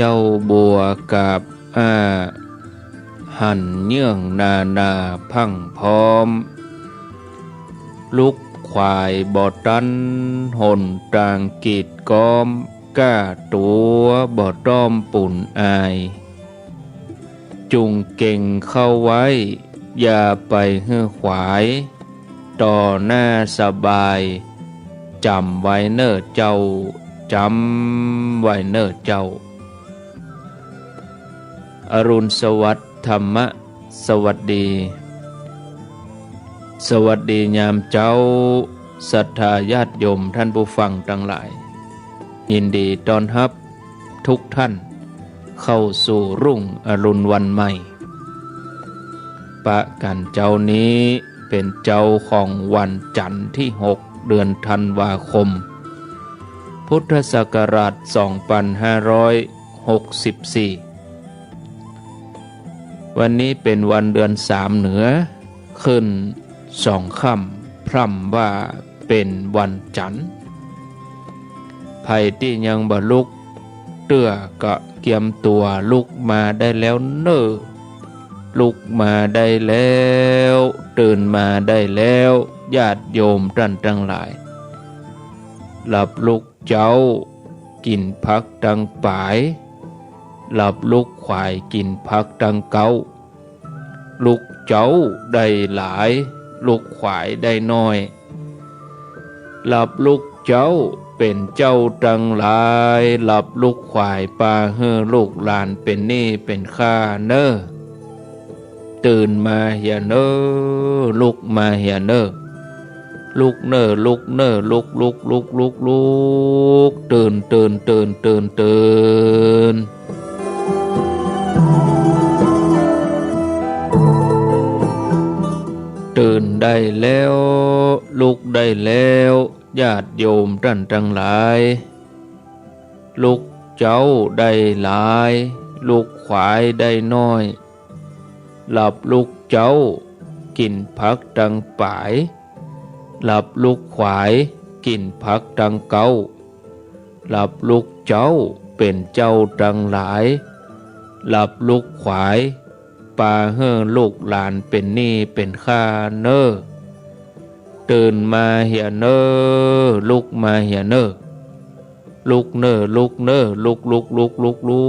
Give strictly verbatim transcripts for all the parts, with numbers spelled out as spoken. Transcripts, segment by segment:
เจ้าบัวกาบอ้า หันเยื่องนานาพรั่งพร้อม ลูกขวายบ่ตันหนตางกีดก๊อม ก้าตั๋วบ่ต้อมปูนอาย จุ่งเก็งเข้าไว้ อย่าไปหื้อขวาย ต่อหน้าสบาย จ๋ำไว้เน่อเจ้า จ๋ำไว้เน่อเจ้า อรุณสวัสดิ์ ธรรมะสวัสดี สวัสดียามเจ๊า ศรัทธาญาติโยมท่านผู้ฟังตังหลาย ยินดีต้อนฮับทุกท่านเข้าสู่รุ่งอรุณวันใหม่ ปะกั๋นเจ๊านี้เป๋นเจ๊าของวันจันทร์ตี้หก เดือนธันวาคม พุทธศักราชสองปันห้าร้อยหกสิบสี่ วันนี้เป๋นวันเดือนสามเหนือ ขึ้นสองค่ำ พร่ำว่าเป๋นวันจันทร์ ใผตี้ยังบ่ลุกเตื้อก็เกียมตั๋วลุกมาได้แล้วเน่อ ลุกมาได้แล้ว ตื่นมาได้แล้ว ญาติโยมต้านตังหลาย หลับลุกเจ๊า กิ๋นผักตังป๋าย หลับลุกขวายกิ๋นผักตังเก๊า ลุกเจ๊าได้หลาย ลุกขวายได้น้อย หลับลุกเจ๊าเป๋นเจ้าตังหลาย หลับลุกขวายปาหื้อลูกหลานเป๋นหนี้เป๋นค่าเน่อ ตื่นมาเหียเน่อ ลุกมาเหียเน่อ ลุกเน่อ ลุกเน่อ ลุก ลุก ลุก ลุก ลุก ตื่น ตื่น ตื่น ตื่น ตื่น ตื่นได้แล้ว ลุกได้แล้ว ญาติโยมต้านตังหลาย ลุกเจ๊าได้หลาย ลุกขวายได้น้อย หลับลุกเจ๊า กิ๋นผักตังป๋าย หลับลุกขวาย กิ๋นผักตังเก๊า หลับลุกเจ๊า เป๋นเจ้าตังหลาย หลับลุกขวาย ปาหื้อลูกหลานเป๋นหนี้เป๋นค่าเน่อ ตื่นมาเหียเน่อ ลุกมาเหียเน่อ ลุกเน่อ ลุกเน่อ ลุก ลุก ลุก ลุก ลุ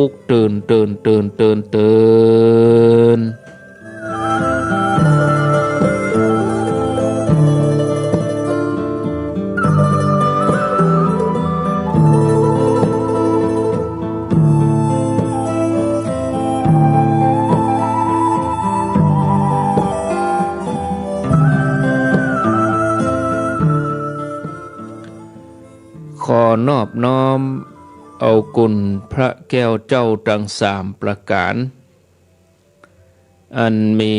ก ตื่น ตื่น ตื่น ตื่น ตื่น ขอนอบน้อมเอาคุณพระแก้วเจ้าตังสามประก๋าน อันมี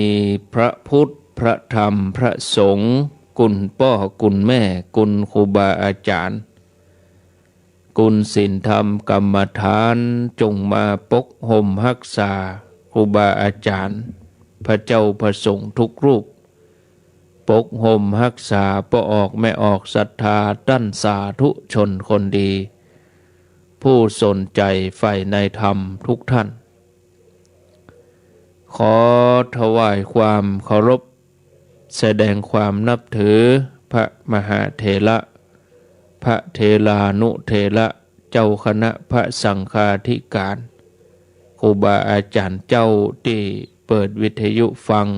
พระพุทธ พระธรรม พระสงฆ์ คุณป้อ คุณแม่ คุณครูบาอาจ๋ารย์ คุณศีลธรรมกรรมฐาน จงมาปกห่มฮักษาครูบาอาจ๋ารย์ พระเจ้าพระสงฆ์ทุกรูป ปกห่มฮักษาป้อออกแม่ออกศรัทธาต้านสาธุชนคนดี ผู้สนใจ๋ใฝ่ในธรรมทุกท่าน ขอถวายความเคารพ แสดงความนับถือพระมหาเถระ พระเถรานุเถระ เจ้าคณะพระสังฆาธิการ ครูบาอาจ๋ารย์เจ้าตี้เปิดวิทยุฟัง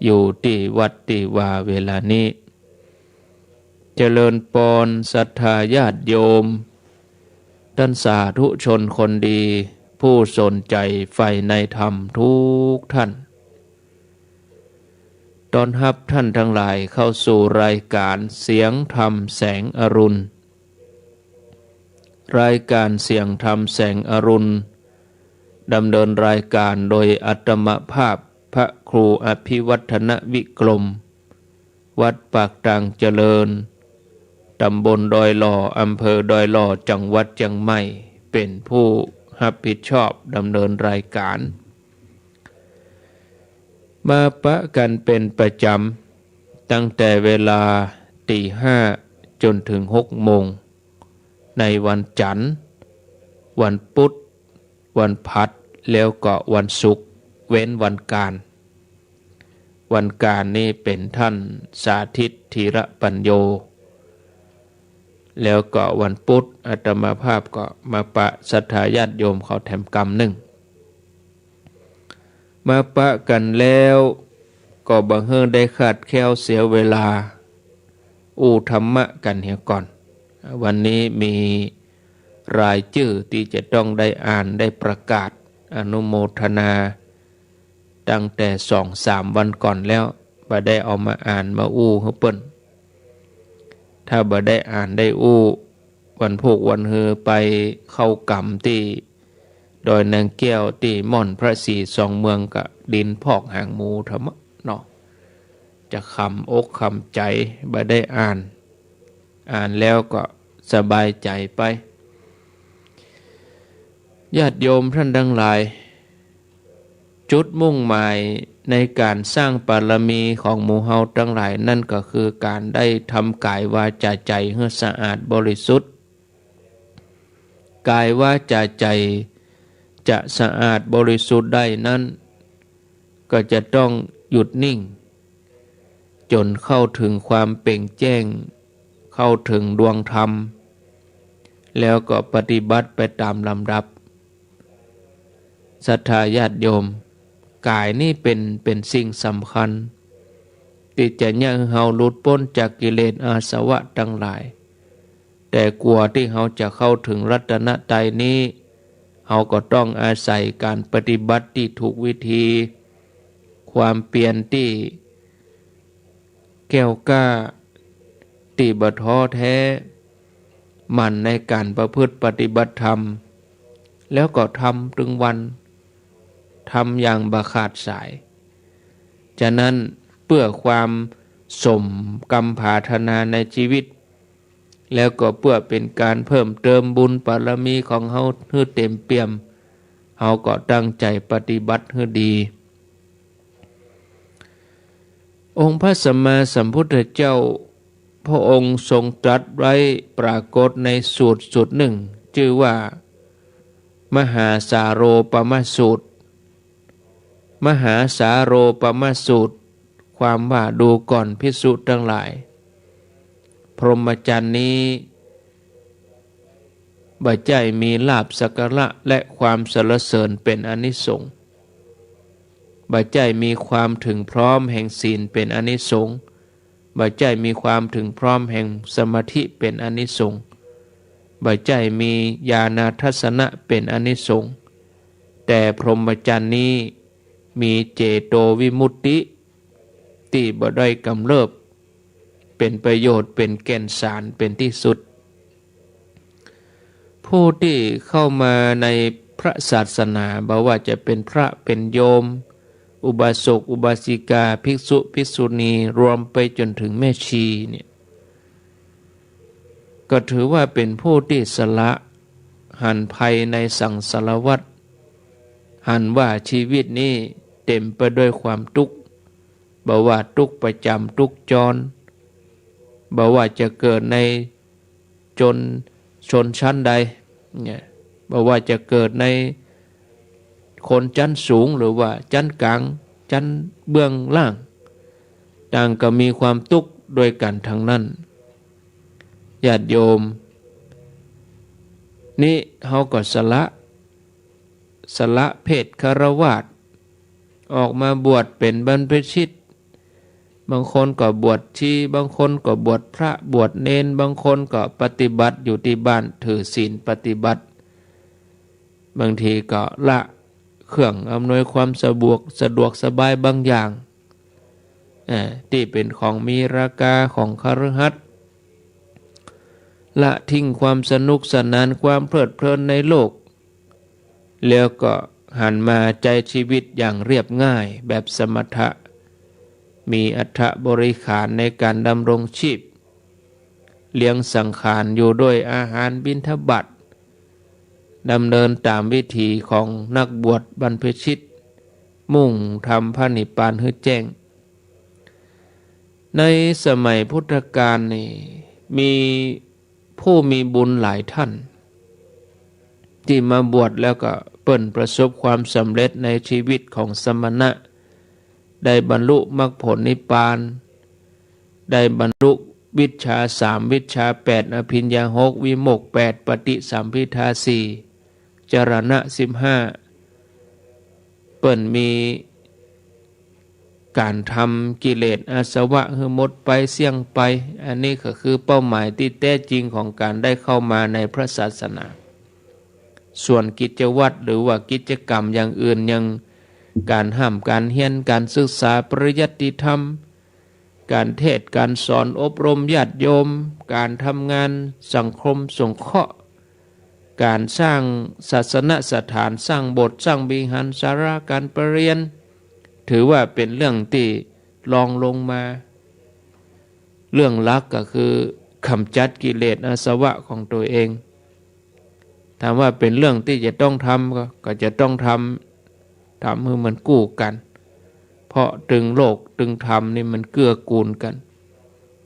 อยู่ตี้วัดตี้วาเวลานี้ เจริญปอนศรัทธาญาติโยม ต้านสาธุชนคนดี ผู้สนใจ๋ใฝ่ในธรรมทุกท่าน ต้อนฮับท่านตังหลายเข้าสู่รายก๋านเสียงธรรมแสงอรุณ รายก๋านเสียงธรรมแสงอรุณ ดำเนินรายก๋านโดยอาตมาภาพพระครูอภิวัฒนวิกรม วัดปากตางเจริญ ตำบลดอยหล่อ อำเภอดอยหล่อ จังหวัดเจียงใหม่ เป๋นผู้ฮับผิดชอบดำเนินรายก๋าน มาปะกั๋นเป๋นประจ๋ำ ตั้งแต่เวลาตี๋ห้าจ๋นเถิงหกโมง ในวันจันทร์ วันปุธ วันพฤหัส แล้วก็วันศุกร์ เว้นวันกาญ วันกาญนี่เป๋นท่านสาธิต ธีระปัญโญ แล้วก็วันปุธอาตมาภาพก็มาปะศรัทธาญาติโยมเขาแถมกำนึ่ง มาปะกั๋นแล้วก็บ่หื้อได้คลาดแคล้วเสียเวลา อู้ธรรมะกั๋นเหียก่อน วันนี้มีรายจื้อตี้จะต้องได้อ่านได้ประกาศอนุโมทนา ตั้งแต่สองสามวันก่อนแล้ว บ่ได้เอามาอ่านมาอู้หื้อเปิ้น ถ้าบ่ได้อ่านได้อู้ วันพูกวันฮือไปเข้ากรรมตี้ดอยนางแก้วตี้ม่อนพระศรีสองเมืองก็ดินพอกหางหมูธรรมะเนาะ จะคำอกคำใจ๋ บ่ได้อ่าน อ่านแล้วก็สบายใจ๋ไป ญาติโยมท่านตังหลาย จุดมุ่งหมายในก๋านสร้างบารมีของหมู่เฮาตังหลายนั้นก็คือก๋านได้ทำก๋ายวาจ๋าใจ๋หื้อสะอาดบริสุทธิ์ ก๋ายวาจ๋าใจ๋จะสะอาดบริสุทธิ์ได้นั้น ก็จะต้องหยุดนิ่ง จ๋นเข้าเถิงความเป่งแจ้ง เข้าเถิงดวงธรรม แล้วก็ปฏิบัติไปต๋ามลำดับ ศรัทธาญาติโยม ก๋ายนี้เป๋น เป๋นสิ่งสำคัญ ตี้จะเยียะหื้อเฮาหลุดป๊นจากกิเลสอาสวะตังหลาย แต่กว่าตี้เฮาจะเข้าเถิงรัตนตรัยนี้ เฮาก็ต้องอาศัยก๋านปฏิบัติตี้ถูกวิธี ความเปียรตี้แกล้วกล้า ตี้บ่ท้อแท้ หมั่นในก๋านประพฤติปฏิบัติธรรม แล้วก็ทำตึงวัน ทำอย่างบ่ขาดสาย ฉะนั้นเปื้อความสมกำผาถนาในจีวิต แล้วก็เปื้อเป๋นก๋านเพิ่มเติมบุญบารมีของเฮาหื้อเต๋มเปี่ยม เฮาก็ตั้งใจ๋ปฏิบัติหื้อดี องค์พระสัมมาสัมพุทธเจ้า พระองค์ทรงตรัสไว้ปรากฏในสูตรสูตรนึ่ง จื้อว่า มหาสาโรปมสูตร มหาสาโรปมสูตร ความว่าดูก่อนภิกษุตังหลาย พรหมจรรย์นี้ บ่ใจ้มีลาภสักการะและความสรรเสริญเป๋นอานิสงส์ บ่ใจ้มีความถึงพร้อมแห่งศีลเป๋นอานิสงส์ บ่ใจ้มีความถึงพร้อมแห่งสมาธิเป๋นอานิสงส์ บ่ใจ้มีญาณทัสสนะเป๋นอานิสงส์ แต่พรหมจรรย์นี้มีเจโตวิมุตติ ตี้บ่ด้อยกำเริบ เป๋นประโยชน์ เป๋นแก่นสาร เป๋นตี้สุด ผู้ตี้เข้ามาในพระศาสนา บ่ว่าจะเป๋นพระ เป๋นโยม อุบาสก อุบาสิกา ภิกษุ ภิกษุณี รวมไปจ๋นเถิงแม่ชีเนี่ย ก็ถือว่าเป๋นผู้ตี้สละ หันภัยในสังสารวัฏ หันว่าจีวิตนี้เต๋มไปด้วยความตุ๊กข์ บ่ว่าตุ๊กข์ประจ๋ำตุ๊กข์จร บ่ว่าจะเกิดในจน ชนชั้นใดเนี่ย บ่ว่าจะเกิดในคนชั้นสูงหรือว่าชั้นก๋าง ชั้นเบื้องล่าง ต่างก็มีความตุ๊กข์ด้วยกั๋นทั้งนั้น ญาติโยม นี่เฮาก็สละ สละเพศฆราวาส ออกมาบวชเป๋นบรรพชิต บางคนก็บวชชี บางคนก็บวชพระ บวชเณร บางคนก็ปฏิบัติอยู่ตี้บ้าน ถือศีลปฏิบัติ บางทีก็ละเครื่องอำนวยความสะดวก สะดวกสบายบางอย่าง เอ่อ ตี้เป๋นของมีราคาของคฤหัสถ์ ละทิ้งความสนุกสนาน ความเพลิดเพลินในโลก แล้วก็หันมาใจ๊ชีวิตอย่างเรียบง่ายแบบสมถะ มีอัฐบริขารในการดำรงชีพ เลี้ยงสังขารอยู่ด้วยอาหารบิณฑบาต ดำเนินต๋ามวิถีของนักบวชบรรพชิต มุ่งทำพระนิพพานหื้อแจ้ง ในสมัยพุทธกาลนี่ มีผู้มีบุญหลายท่าน ตี้มาบวชแล้วก็เปิ้นประสบความสำเร็จในชีวิตของสมณะ ได้บรรลุมรรคผลนิพพาน ได้บรรลุวิชชาสาม วิชชาแปด อภิญญาหก วิโมกข์แปด ปฏิสัมภิทาสี่ จรณะสิบห้า เปิ้นมีก๋านทำกิเลสอาสวะหื้อหมดไปเสี้ยงไป อันนี้ก็คือเป้าหมายตี้แต๊จริงของก๋านได้เข้ามาในพระศาสนา ส่วนกิจวัตรหรือว่ากิจกรรมอย่างอื่น อย่างก๋านฮ่ำก๋านเฮียน ก๋านศึกษาปริยัติธรรม ก๋านเทศน์ก๋านสอนอบรมญาติโยม ก๋านทำงานสังคมสงเคราะห์ ก๋านสร้างศาสนสถาน สร้างโบสถ์ สร้างวิหารศาลาก๋านประเรียน ถือว่าเป๋นเรื่องตี้รองลงมา เรื่องหลักก็คือก๋ำจัดกิเลสอาสวะของตั๋วเอง ถามว่าเป๋นเรื่องตี้จะต้องทำก็ ก็จะต้องทำ ทำหื้อมันกู้กั๋น เพราะตึงโลกตึงธรรมนี่มันเกื้อกูลกั๋น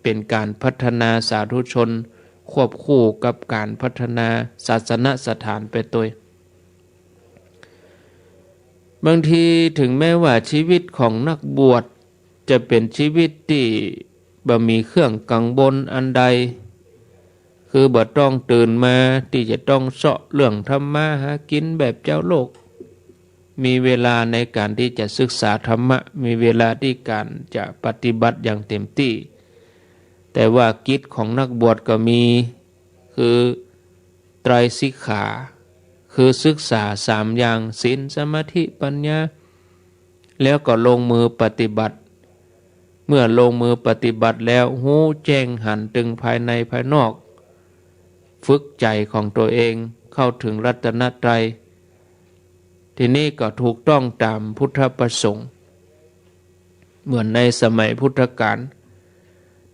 เป๋นก๋านพัฒนาสาธุชนควบคู่กับก๋านพัฒนาศาสนสถานไปตวย บางทีถึงแม้ว่าชีวิตของนักบวชจะเป๋นชีวิตตี้บ่มีเครื่องกังวลอันใด คือบ่ต้องตื่นมาตี้จะต้องเซาะเรื่องทำมาหากิ๋นแบบจาวโลก มีเวลาในก๋านตี้จะศึกษาธรรมะ มีเวลาตี้ก๋านจะปฏิบัติอย่างเต็มตี้ แต่ว่ากิจของนักบวชก็มี คือไตรสิกขา คือศึกษาสามอย่าง ศีล สมาธิ ปัญญา แล้วก็ลงมือปฏิบัติ เมื่อลงมือปฏิบัติแล้ว ฮู้แจ้งหันตึงภายในภายนอก ฝึกใจ๋ของตั๋วเองเข้าถึงรัตนตรัย ทีนี้ก็ถูกต้องต๋ามพุทธประสงค์ เหมือนในสมัยพุทธกาล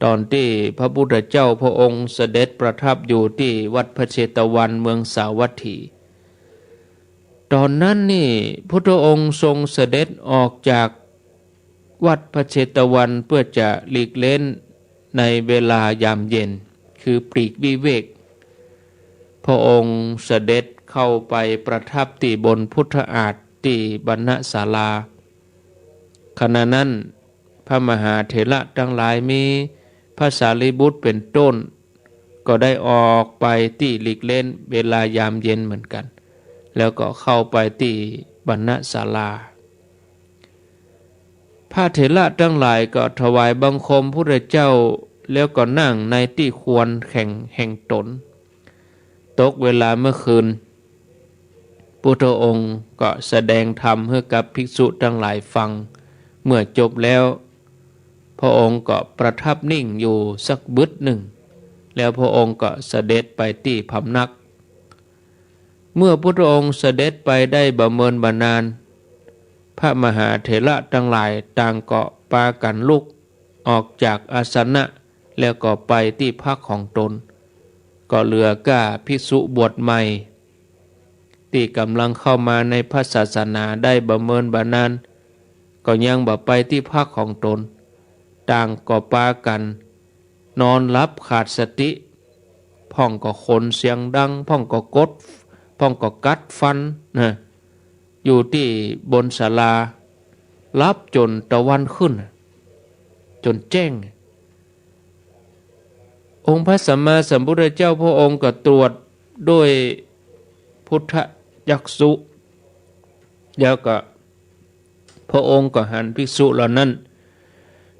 ต๋อนตี้พระพุทธเจ้าพระองค์เสด็จประทับอยู่ตี้วัดพระเชตวันเมืองสาวัตถี ต๋อนนั้นนี่พุทธองค์ทรงเสด็จออกจากวัดพระเชตวันเพื่อจะหลีกเล่นในเวลายามเย็น คือปลีกวิเวก พระองค์เสด็จเข้าไปประทับตี้บนพุทธอาฏ ตี้บรรณศาลา ขณะนั้นพระมหาเถระตังหลายมีพระสารีบุตรเป๋นต้น ก็ได้ออกไปตี้หลีกเล่นเวลายามเย็นเหมือนกั๋น แล้วก็เข้าไปตี้บรรณศาลา พระเถระตังหลายก็ถวายบังคมพุทธเจ้า แล้วก็นั่งในตี้ควรแห่ง แห่งต๋น ตกเวลาเมื่อคืน พุทธองค์ก็แสดงธรรมหื้อกับภิกษุตังหลายฟัง เมื่อจบแล้ว พระองค์ก็ประทับนิ่งอยู่สักบึดนึ่ง แล้วพระองค์ก็เสด็จไปตี้พำนัก เมื่อพุทธองค์เสด็จไปได้บ่เมินบ่นาน พระมหาเถระตังหลายต่างก็ปากั๋นลุกออกจากอาสนะ แล้วก็ไปตี้พักของต๋น ก็เหลือก้าภิกษุบวชใหม่ ตี้ก่ำลังเข้ามาในพระศาสนาได้บ่เมินบ่นาน ก็ยังบ่ไปตี้พักของต๋น ต่างก็ปากั๋นนอนหลับขาดสติ พ่องก็ขนเสียงดัง พ่องก็กด พ่องก็กัดฟันนะ อยู่ตี้บนศาลา หลับจ๋นตะวันขึ้น จ๋นแจ้ง องค์พระสัมมาสัมพุทธเจ้าพระองค์ก็ตรวจด้วยพุทธจักษุ แล้วก็พระองค์ก็หันภิกษุเหล่านั้น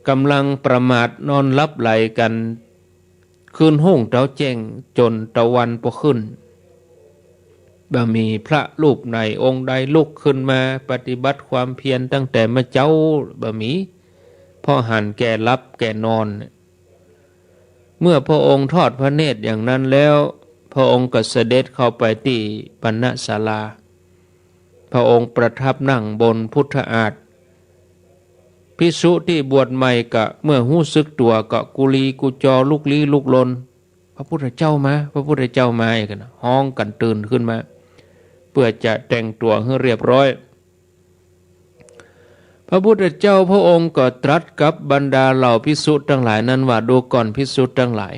ก่ำลังประมาทนอนหลับไหลกั๋น คืนฮุ่งเต๊าแจ้งจ๋นตะวันปอขึ้น บ่มีพระรูปไหนองค์ใดลุกขึ้นมาปฏิบัติความเพียรตั้งแต่เมื่อเจ๊า บ่มี เพราะหันแก่หลับแก่นอน เมื่อพระองค์ทอดพระเนตรอย่างนั้นแล้ว พระองค์ก็เสด็จเข้าไปตี้บรรณศาลา พระองค์ประทับนั่งบนพุทธอาฏ ภิกษุตี้บวชใหม่ก็เมื่อฮู้สึกตั๋วก็กุลีกุจอลุกลี้ลุกลน พระพุทธเจ้ามา พระพุทธเจ้ามา อย่างนั้นนะ ฮ้องกั๋นตื่นขึ้นมา เพื่อจะแต่งตั๋วหื้อเรียบร้อย พระพุทธเจ้าพระองค์ก็ตรัสกับบรรดาเหล่าภิกษุตังหลายนั้นว่า ดูก่อนภิกษุตังหลาย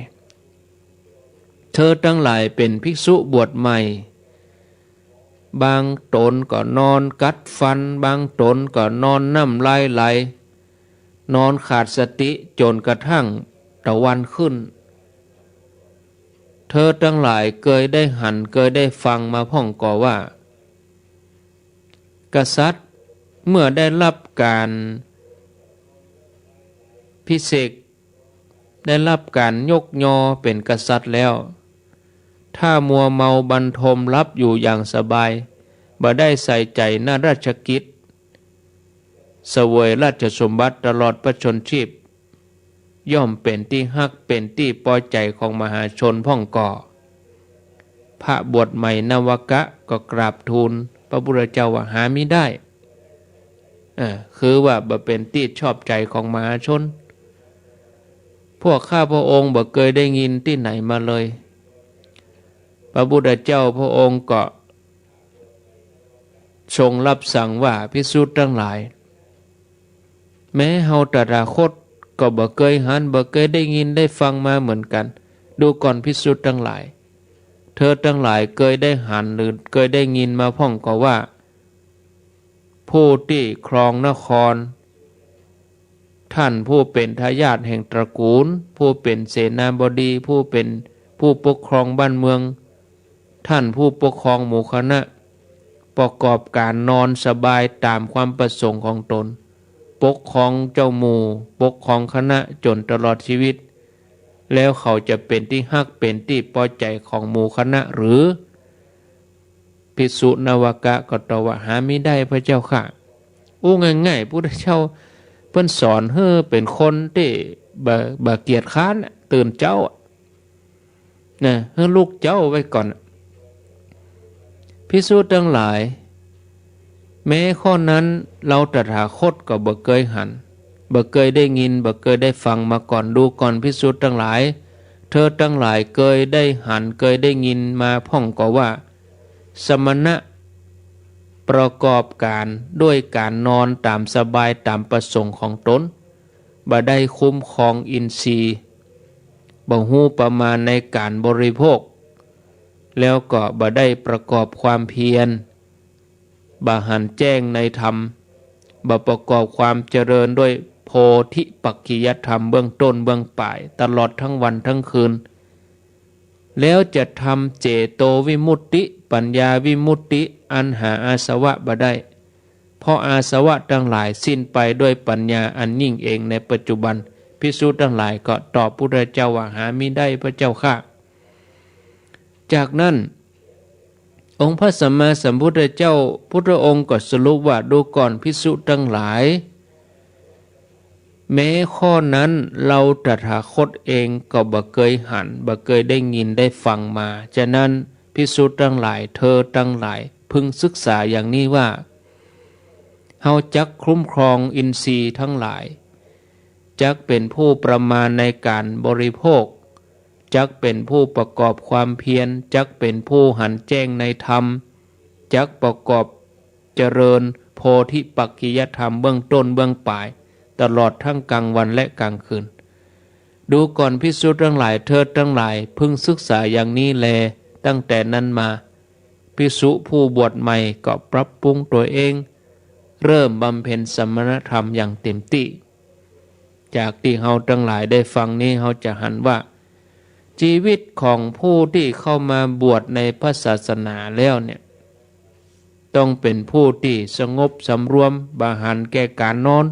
เธอตังหลายเป๋นภิกษุบวชใหม่ บางต๋นก็นอนกัดฟัน บางต๋นก็นอนน้ำลายไหล นอนขาดสติจ๋นกระทั่งตะวันขึ้น เธอตังหลายเกยได้หัน เกยได้ฟังมาพ่องก่อว่า กษัตริย์เมื่อได้ฮับก๋านพิเศษ ได้ฮับก๋านยกยอเป๋นกษัตริย์แล้ว ถ้ามัวเมาบันทมหลับอยู่อย่างสบาย บ่ได้ใส่ใจ๋ณราชกิจ เสวยราชสมบัติตลอดพระชนม์ชีพ ย่อมเป๋นตี้ฮักเป๋นตี้ปอใจ๋ของมหาชนพ่องก่อ พระบวชใหม่นวกะก็กราบทูลพระพุทธเจ้าว่า หามิได้ เออ คือว่าบ่เป๋นตี้ชอบใจ๋ของมหาชน พวกข้าพระองค์บ่เกยได้ยินตี้ไหนมาเลย พระพุทธเจ้าพระองค์ก็ ทรงฮับสั่งว่า ภิกษุตังหลาย แม้เฮาตถาคตก็บ่เกยหัน บ่เกยได้ยินได้ฟังมาเหมือนกั๋น ดูก่อนภิกษุตังหลาย เธอตังหลายเกยได้หันหรือเกยได้ยินมาพ่องก่อว่า ผู้ตี้ครองนคร ท่านผู้เป๋นทายาทแห่งตระกูล ผู้เป๋นเสนาบดี ผู้เป๋นผู้ปกครองบ้านเมือง ท่านผู้ปกครองหมู่คณะ ประกอบก๋านนอนสบายต๋ามความประสงค์ของต๋น ปกครองเจ้าหมู่ ปกครองคณะจ๋นตลอดชีวิต แล้วเขาจะเป๋นตี้ฮักเป๋นตี้ปอใจ๋ของหมู่คณะหรือ ภิกษุนวกะก็ตอบว่า หามิได้พระเจ้าข้า อู้ง่ายๆ พุทธเจ้าเปิ้นสอนหื้อเป๋นคนตี้บ่ บ่เกียจคร้านน่ะ ตื่นเจ๊าอะ นะ หื้อลุกเจ๊าไว้ก่อนน่ะ ภิกษุตังหลาย แม้ข้อนั้นเฮาตถาคตก็บ่เกยหัน บ่เกยได้ยิน บ่เกยได้ฟังมาก่อน ดูก่อนภิกษุตังหลาย เธอตังหลายเกยได้หัน เกยได้ยินมาพ่องก่อว่า สมณะประกอบก๋านด้วยก๋านนอนต๋ามสบายต๋ามประสงค์ของต๋น บ่ได้คุ้มครองอินทรีย์ บ่ฮู้ประมาณในก๋านบริโภค แล้วก็บ่ได้ประกอบความเพียร บ่หันแจ้งในธรรม บ่ประกอบความเจริญด้วยโพธิปักขิยธรรมเบื้องต้นเบื้องปลาย ตลอดทั้งวันทั้งคืน แล้วจะทำเจโตวิมุตติ ปัญญาวิมุตติ อันหาอาสวะบ่ได้ เพราะอาสวะตังหลายสิ้นไปด้วยปัญญาอันยิ่งเองในปัจจุบัน ภิกษุตังหลายก็ตอบพุทธเจ้าว่า หามิได้พระเจ้าข้า จากนั้น องค์พระสัมมาสัมพุทธเจ้า พุทธองค์ก็สรุปว่า ดูก่อนภิกษุตังหลาย แม้ข้อนั้นเฮาตถาคตเองก็บ่เกยหัน บ่เกยได้ยินได้ฟังมา ฉะนั้นภิกษุตังหลาย เธอตังหลายพึงศึกษาอย่างนี้ว่า เฮาจักคุ้มครองอินทรีย์ทั้งหลาย จักเป๋นผู้ประมาณในก๋านบริโภค จักเป๋นผู้ประกอบความเพียร จักเป๋นผู้หันแจ้งในธรรม จักประกอบเจริญโพธิปักขิยธรรมเบื้องต้นเบื้องปลาย ตลอดทั้งกลางวันและกลางคืน ดูก่อนภิกษุตังหลาย เธอตังหลายพึงศึกษาอย่างนี้แล ตั้งแต่นั้นมา ภิกษุผู้บวชใหม่ก็ปรับปรุงตัวเอง เริ่มบำเพ็ญสมณธรรมอย่างเต็มตี้ จากตี้เฮาตังหลายได้ฟังนี้ เฮาจะหันว่า ชีวิตของผู้ตี้เข้ามาบวชในพระศาสนาแล้วเนี่ย ต้องเป๋นผู้ตี้สงบสำรวม บ่หันแก่ก๋านนอน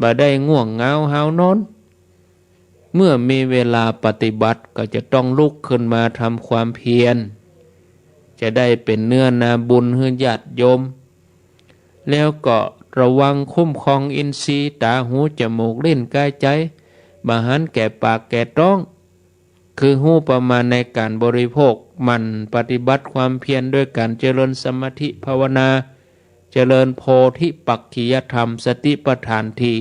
บ่ได้ง่วงเหงาหาวนอน เมื่อมีเวลาปฏิบัติก็จะต้องลุกขึ้นมาทำความเพียร จะได้เป๋นเนื้อนาบุญหื้อญาติโยม แล้วก็ระวังคุ้มครองอินทรีย์ ต๋า หู จมูก ลิ้น ก๋าย ใจ๋ บ่หันแก่ปากแก่ต๊อง คือฮู้ประมาณในก๋านบริโภค หมั่นปฏิบัติความเพียรด้วยก๋านเจริญสมาธิภาวนา เจริญโพธิปักขิยธรรม สติปัฏฐานที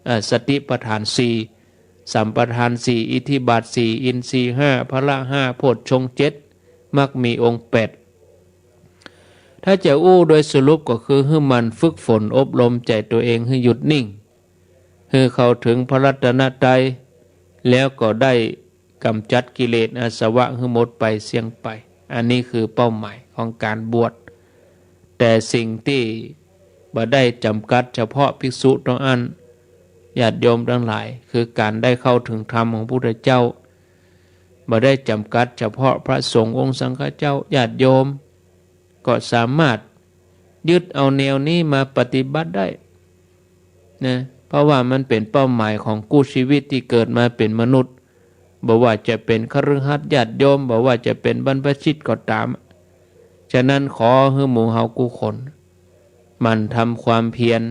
เอ่อ สติปัฏฐานสี่ สัมปทานสี่ อิทธิบาทสี่ อินทรีย์ห้า พละห้า โพชฌงค์เจ็ด มรรคมีองค์แปด ถ้าจะอู้โดยสรุปก็คือหื้อหมั่นฝึกฝนอบรมใจ๋ตัวเองหื้อหยุดนิ่ง หื้อเข้าถึงพระรัตนตรัย แล้วก็ได้ก๋ำจัดกิเลสอาสวะหื้อหมดไปเสี้ยงไป อันนี้คือเป้าหมายของก๋านบวช แต่สิ่งตี้บ่ได้จ๋ำกัดเฉพาะภิกษุเต้าอั้น ญาติโยมตังหลาย คือก๋านได้เข้าเถิงธรรมของพระพุทธเจ้า บ่ได้จ๋ำกัดเฉพาะพระสงฆ์องค์สังฆเจ้า ญาติโยมก็สามารถยึดเอาแนวนี้มาปฏิบัติได้นะ เพราะว่ามันเป๋นเป้าหมายของกู้ชีวิตตี้เกิดมาเป๋นมนุษย์ บ่ว่าจะเป๋นคฤหัสถ์ญาติโยม บ่ว่าจะเป๋นบรรพชิตก็ต๋าม ฉะนั้นขอหื้อหมู่เฮากู้คน หมั่นทำความเพียร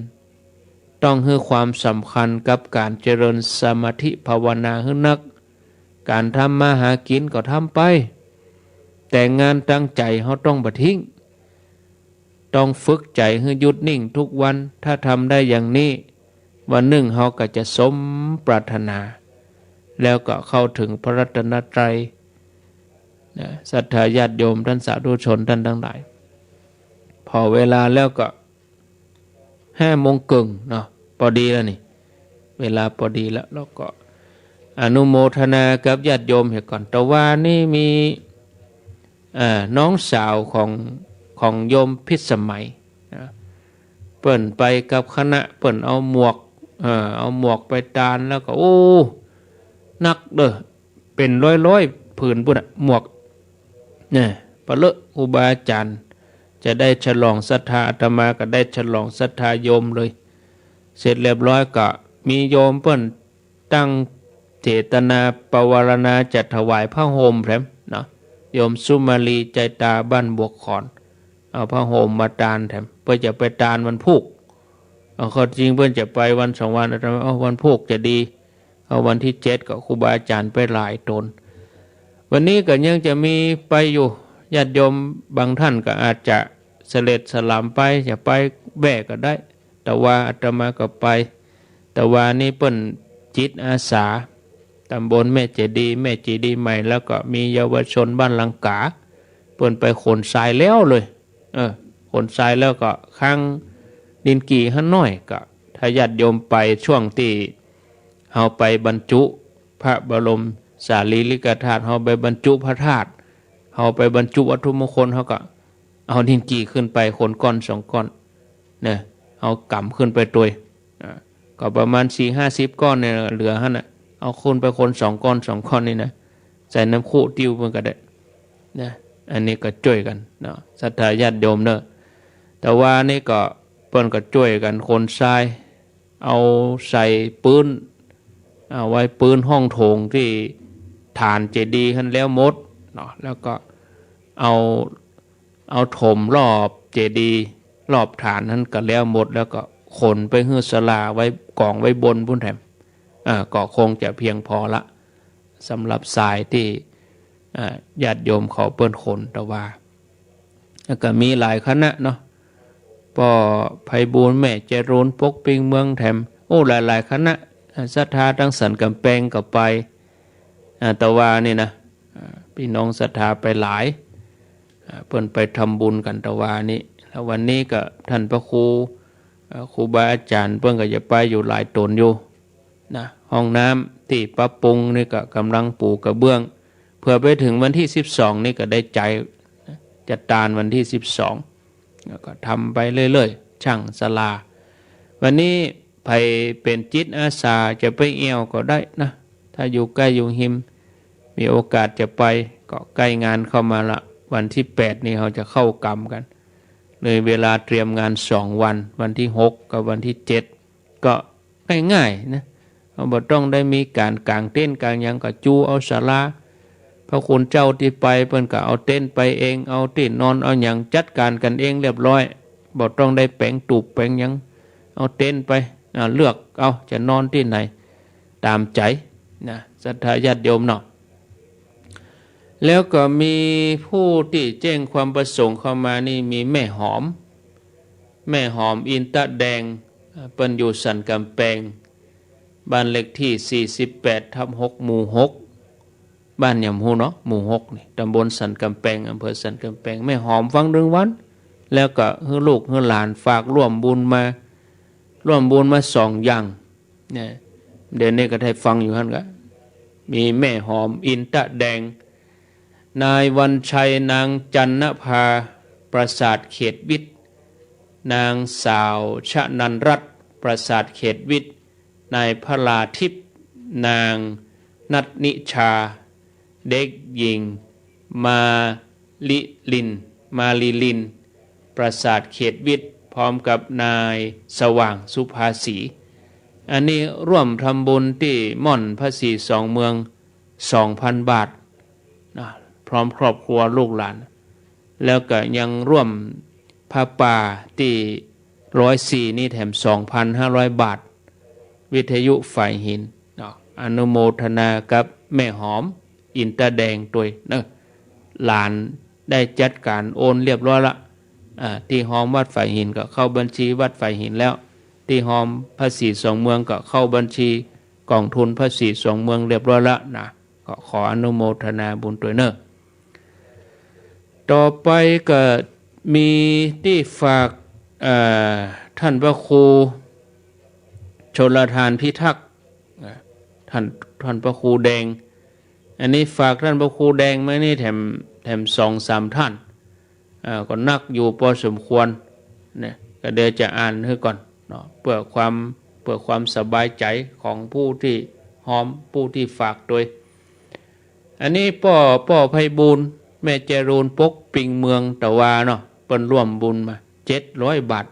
ต้องหื้อความสำคัญกับก๋านเจริญสมาธิภาวนาหื้อนัก ก๋านทำมาหากิ๋นก็ทำไป แต่งานตางใจ๋เฮาต้องบ่ทิ้ง ต้องฝึกใจ๋หื้อหยุดนิ่งกู้วัน ถ้าทำได้อย่างนี้ วันนึ่งเฮาก็จะสมปรารถนา แล้วก็เข้าเถิงพระรัตนตรัยนะ ศรัทธาญาติโยมต้านสาธุชนต้านตังหลาย ผ่อเวลาแล้วก็ ห้าโมงเกิ่งเนาะ ปอดีแล้วนี่ เวลาปอดีแล้ว แล้วก็อนุโมทนากับญาติโยมเหียก่อน ตะวานี้มี อ่า น้องสาวของ ของโยมพิสมัยนะ เปิ้นไปกับคณะ เปิ้นเอาหมวก เอ่อ เอาหมวกไปตานแล้วก็ โอ้ นักเด้อ เป๋นร้อยๆ ผืนปู้นน่ะ หมวก เนี่ย ปะเลอะครูบาอาจ๋ารย์ จะได้ฉลองศรัทธา อาตมาก็ได้ฉลองศรัทธาโยมเลย เสร็จเรียบร้อยก็มีโยมเปิ้นตั้งเจตนาปวารณาจะถวายผ้าห่มแถมเนาะ โยมสุมาลี ใจตา บ้านบวกขอน เอาผ้าห่มมาตานแถม เปิ้นจะไปตานวันพูก เอาเข้าจริงเปิ้นจะไปวันสองวัน อาตมา เอ้า วันพูกจะดี เอาวันตี้เจ็ดก็ครูบาอาจ๋ารย์ไปหลายต๋น วันนี้ก็ยังจะมีไปอยู่ ญาติโยมบางต้านก็อาจจะสะเล็ดสะหลำไป จะไปแว่ก็ได้ ตะวาอาตมาก็ไป ตะวานี้เปิ้นจิตอาสา ตำบลแม่เจดีย์ แม่เจดีย์ใหม่ แล้วก็มีเยาวชนบ้านลังกา เปิ้นไปขนทรายแล้วเลย เออ ขนทรายแล้วก็ค้างดินกี่หั้นหน้อย ก็ถ้าญาติโยมไปช่วงตี้เฮาไปบรรจุพระบรมสารีริกธาตุ เฮาไปบรรจุพระธาตุ เฮาไปบรรจุวัตถุมงคล เฮาก็เอาดินกี่ขึ้นไปคนก้อนสองก้อนนะ เอาก๋ำขึ้นไปตวย อ่า ก็ประมาณสี่ห้าสิบก้อนเนี่ย เหลือหั้นน่ะ เอาขึ้นไปคนสองก้อนสองก้อนนี่นะ ใส่น้ำคุติ้วเปิ้นก็ได้นะ อันนี้ก็จ้วยกั๋นเนาะ ศรัทธาญาติโยมเนาะ ตะวานี้ก็เปิ้นก็จ้วยกั๋นขนทราย เอาใส่ปื๊น เอาไว้ปื๊นห้องโถงตี้ฐานเจดีย์หั้นแล้วหมดเนาะ แล้วก็เอา เอาถมรอบเจดีย์ รอบฐานหั้นก็แล้วหมด แล้วก็ขนไปหื้อศาลาไว้ก๋องไว้บนปู้นแถม อ่า ก็คงจะเพียงพอละ สำหรับทรายตี้ อ่า ญาติโยมเขาเปิ้นขน ตะวา แล้วก็มีหลายคณะเนาะ ป้อไพบูลย์ แม่จรูน ปกปิงเมืองแถม โอ้ หลายๆ คณะ อ่า ศรัทธาตางสันก๋ำแปงก็ไป อ่า ตะวานี้นะ อ่า ปี้น้องศรัทธาไปหลาย อ่า เปิ้นไปทำบุญกั๋นตะวานี้ แล้ววันนี้ก็ต้านพระครู เอ่อ ครูบาอาจ๋ารย์เปิ้นก็จะไปอยู่หลายต๋นอยู่นะ ห้องน้ำตี้ปรับปรุงนี่ก็ก่ำลังปู๋กระเบื้อง เผื่อไปเถิงวันตี้สิบสองนี่ก็ได้ใจ๋ จะตานวันตี้สิบสอง แล้วก็ทำไปเรื่อยๆ ช่างศาลา วันนี้ใผเป๋นจิตอาสาจะไปแอ่วก็ได้นะ ถ้าอยู่ใก้อยู่ฮิม มีโอกาสจะไป ก็ใก้งานเข้ามาละ วันตี้แปดนี่เฮาจะเข้ากรรมกั๋น เลยเวลาเตรียมงานสองวัน วันตี้หกกับวันตี้เจ็ด ก็ง่ายๆ นะ เฮาบ่ต้องได้มีก๋านก๋างเต็นท์ก๋างหยัง ก็จูเอาศาลา พระคุณเจ้าตี้ไปเปิ้นก็เอาเต็นท์ไปเอง เอาตี้นอนเอาหยังจัดก๋านกั๋นเองเรียบร้อย บ่ต้องได้แป๋งตูบแป๋งหยัง เอาเต็นท์ไป อ่า เลือกเอาจะนอนตี้ไหน ต๋ามใจ๋นะ ศรัทธาญาติโยมเนาะ แล้วก็มีผู้ตี้แจ้งความประสงค์เข้ามานี่มีแม่หอม แม่หอม อินตะแดง เปิ้นอยู่สันก๋ำแปง บ้านเลขตี้สี่สิบแปดทับหก หมู่หก บ้านหยังบ่ฮู้เนาะ หมู่หกนี่ ตำบลสันก๋ำแปง อำเภอสันก๋ำแปง แม่หอม ฟังเถิงวัน แล้วก็หื้อลูกหื้อหลานฝากร่วมบุญมา ร่วมบุญมาสองอย่าง เนี่ย เดี๋ยวนี้ก็ได้ฟังอยู่หั้นก็ มีแม่หอม อินตะแดง นายวันชัย นางจันนภา ประสาทเขตวิทย์ นางสาวชนันรัตน์ ประสาทเขตวิทย์ นายพลาทิพย์ นางนัทนิชา เด็กหญิงมาลิลิน มาลิลิน ประสาทเขตวิทย์ พร้อมกับนายสว่างสุภาสี อันนี้ร่วมทำบุญตี้ม่อนพระศรีสองเมือง สองพันบาทนะ พร้อมครอบครัวลูกหลาน แล้วก็ยังร่วมผ้าป่าตี้ร้อยสี่นี่แถม สองพันห้าร้อยบาท วิทยุฝายหินเนาะ อนุโมทนากับแม่หอม อินตาแดงตวยเนอะ หลานได้จัดก๋านโอนเรียบร้อยละ อ่า ตี้ฮอมวัดฝายหินก็เข้าบัญชีวัดฝายหินแล้ว ตี้ฮอมพระศรีสองเมืองก็เข้าบัญชีก๋องทุนพระศรีสองเมืองเรียบร้อยละนะ ก็ขออนุโมทนาบุญตวยเนอะ ต่อไปก็มีตี้ฝาก เอ่อ ท่านพระครูชลทานพิทักษ์ อ่า ท่าน ท่านพระครูแดง อันนี้ฝากท่านพระครูแดงมานี่แถม แถมสองสามท่าน อ่า ก็นักอยู่พอสมควรเนี่ย ก็เดี๋ยวจะอ่านหื้อก่อนเนาะ เพื่อความ เพื่อความสบายใจ๋ของผู้ตี้ฮอม ผู้ตี้ฝากตวย อันนี้ป้อ ป้อไพบูลย์ แม่จรูน ปกปิงเมืองตะวาเนาะ เปิ้นร่วมบุญมา เจ็ดร้อยบาท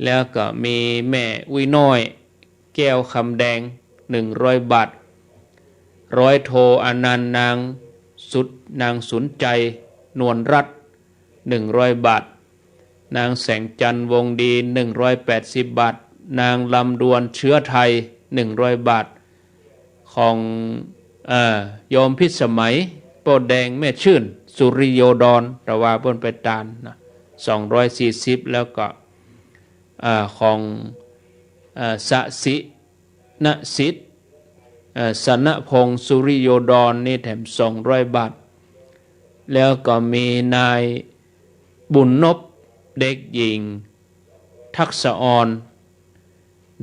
แล้วก็มีแม่อุ้ยน้อย แก้วคำแดง หนึ่งร้อยบาท ร้อยโทอานันต์ นางสุด นางสุนใจ นวลรัตน์ หนึ่งร้อยบาท นางแสงจันทร์ วงศ์ดี หนึ่งร้อยแปดสิบบาท นางลำดวน เชื้อไทย หนึ่งร้อยบาท ของ เอ่อ โยมพิสมัย ป้อแดง แม่ชื่น สุริโยดร ตะวาเปิ้นไปตานนะ สองร้อยสี่สิบ แล้วก็ เอ่อ ของ เอ่อ สะสิ ณสิทธิ์ เอ่อ สนพงษ์ สุริโยดร นี่แถมสองร้อยบาท แล้วก็มีนายบุญนพ เด็กหญิง ทักษะออน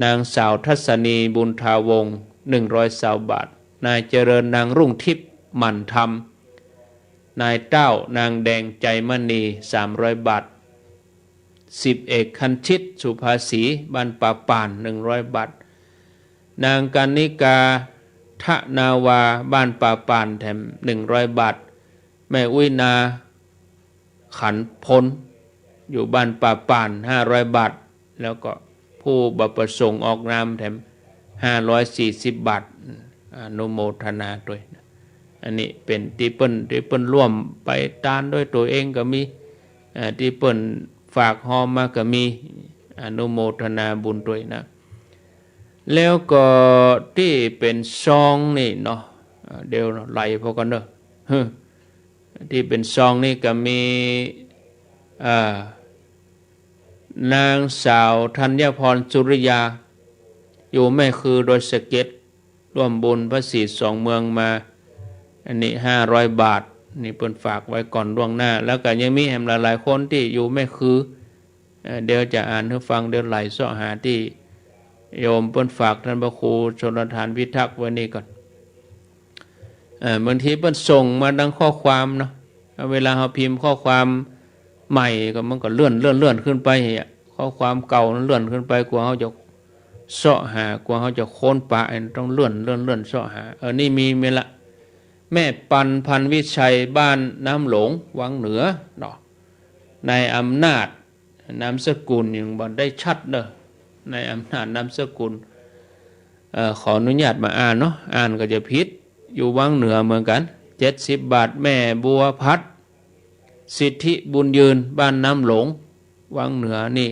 นางสาวทัศนี บุญทาวงศ์ หนึ่งร้อยซาวบาท นายเจริญ นางรุ่งทิพย์ หมั่นธรรม นายเต้า นางแดง ใจมณี สามร้อยบาท สิบเอกคันชิต สุภาษี บ้านป่าป่าน หนึ่งร้อยบาท นางกรรณิกา ทะนาวา บ้านป่าป่าน แถมหนึ่งร้อยบาท แม่อุ้ยนา ขันพล อยู่บ้านป่าป่าน ห้าร้อยบาท แล้วก็ผู้บ่ประสงค์ออกนามแถม ห้าร้อยสี่สิบบาท อนุโมทนาตวย อันนี้เป๋นตี้เปิ้น ตี้เปิ้นร่วมไปตานด้วยตั๋วเองก็มี เอ่อ ตี้เปิ้นฝากฮอมมาก็มี อนุโมทนาบุญตวยนะ แล้วก็ตี้เป๋นซองนี่เนาะ เอ่อ เดี๋ยวไล่พอก่อนเนาะ ตี้เป๋นซองนี่ก็มี เอ่อ นางสาวธัญพร สุริยา อยู่แม่คือดอยสะเก็ด ร่วมบุญพระศรีสองเมืองมา อันนี้ห้าร้อยบาท นี่เปิ้นฝากไว้ก่อนล่วงหน้า แล้วก็ยังมีแหมหลายๆ คนตี้อยู่แม่คือ เอ่อ เดี๋ยวจะอ่านหื้อฟัง เดี๋ยวไล่เซาะหาตี้โยมเปิ้นฝากท่านพระครูชลทานพิทักษ์ไว้นี่ก่อน เอ่อ บางทีเปิ้นส่งมาดังข้อความเนาะ เวลาเฮาพิมพ์ข้อความใหม่ก็มันก็เลื่อน เลื่อน เลื่อนขึ้นไปอะ ข้อความเก่ามันเลื่อนขึ้นไป กว่าเฮาจะเซาะหา กว่าเฮาจะค้นปะ ต้องเลื่อน เลื่อน เลื่อนเซาะหา เออ นี่มี มีละ แม่ปัน พันวิชัย บ้านน้ำหลง วังเหนือเนาะ นายอำนาจ นามสกุลยังบ่ได้ชัดเด้อ นายอำนาจ นามสกุล เอ่อ ขออนุญาตบ่อ่านเนาะ อ่านก็จะผิด อยู่วังเหนือเหมือนกั๋น เจ็ดสิบบาท แม่บัวพัด สิทธิบุญยืน บ้านน้ำหลง วังเหนือนี่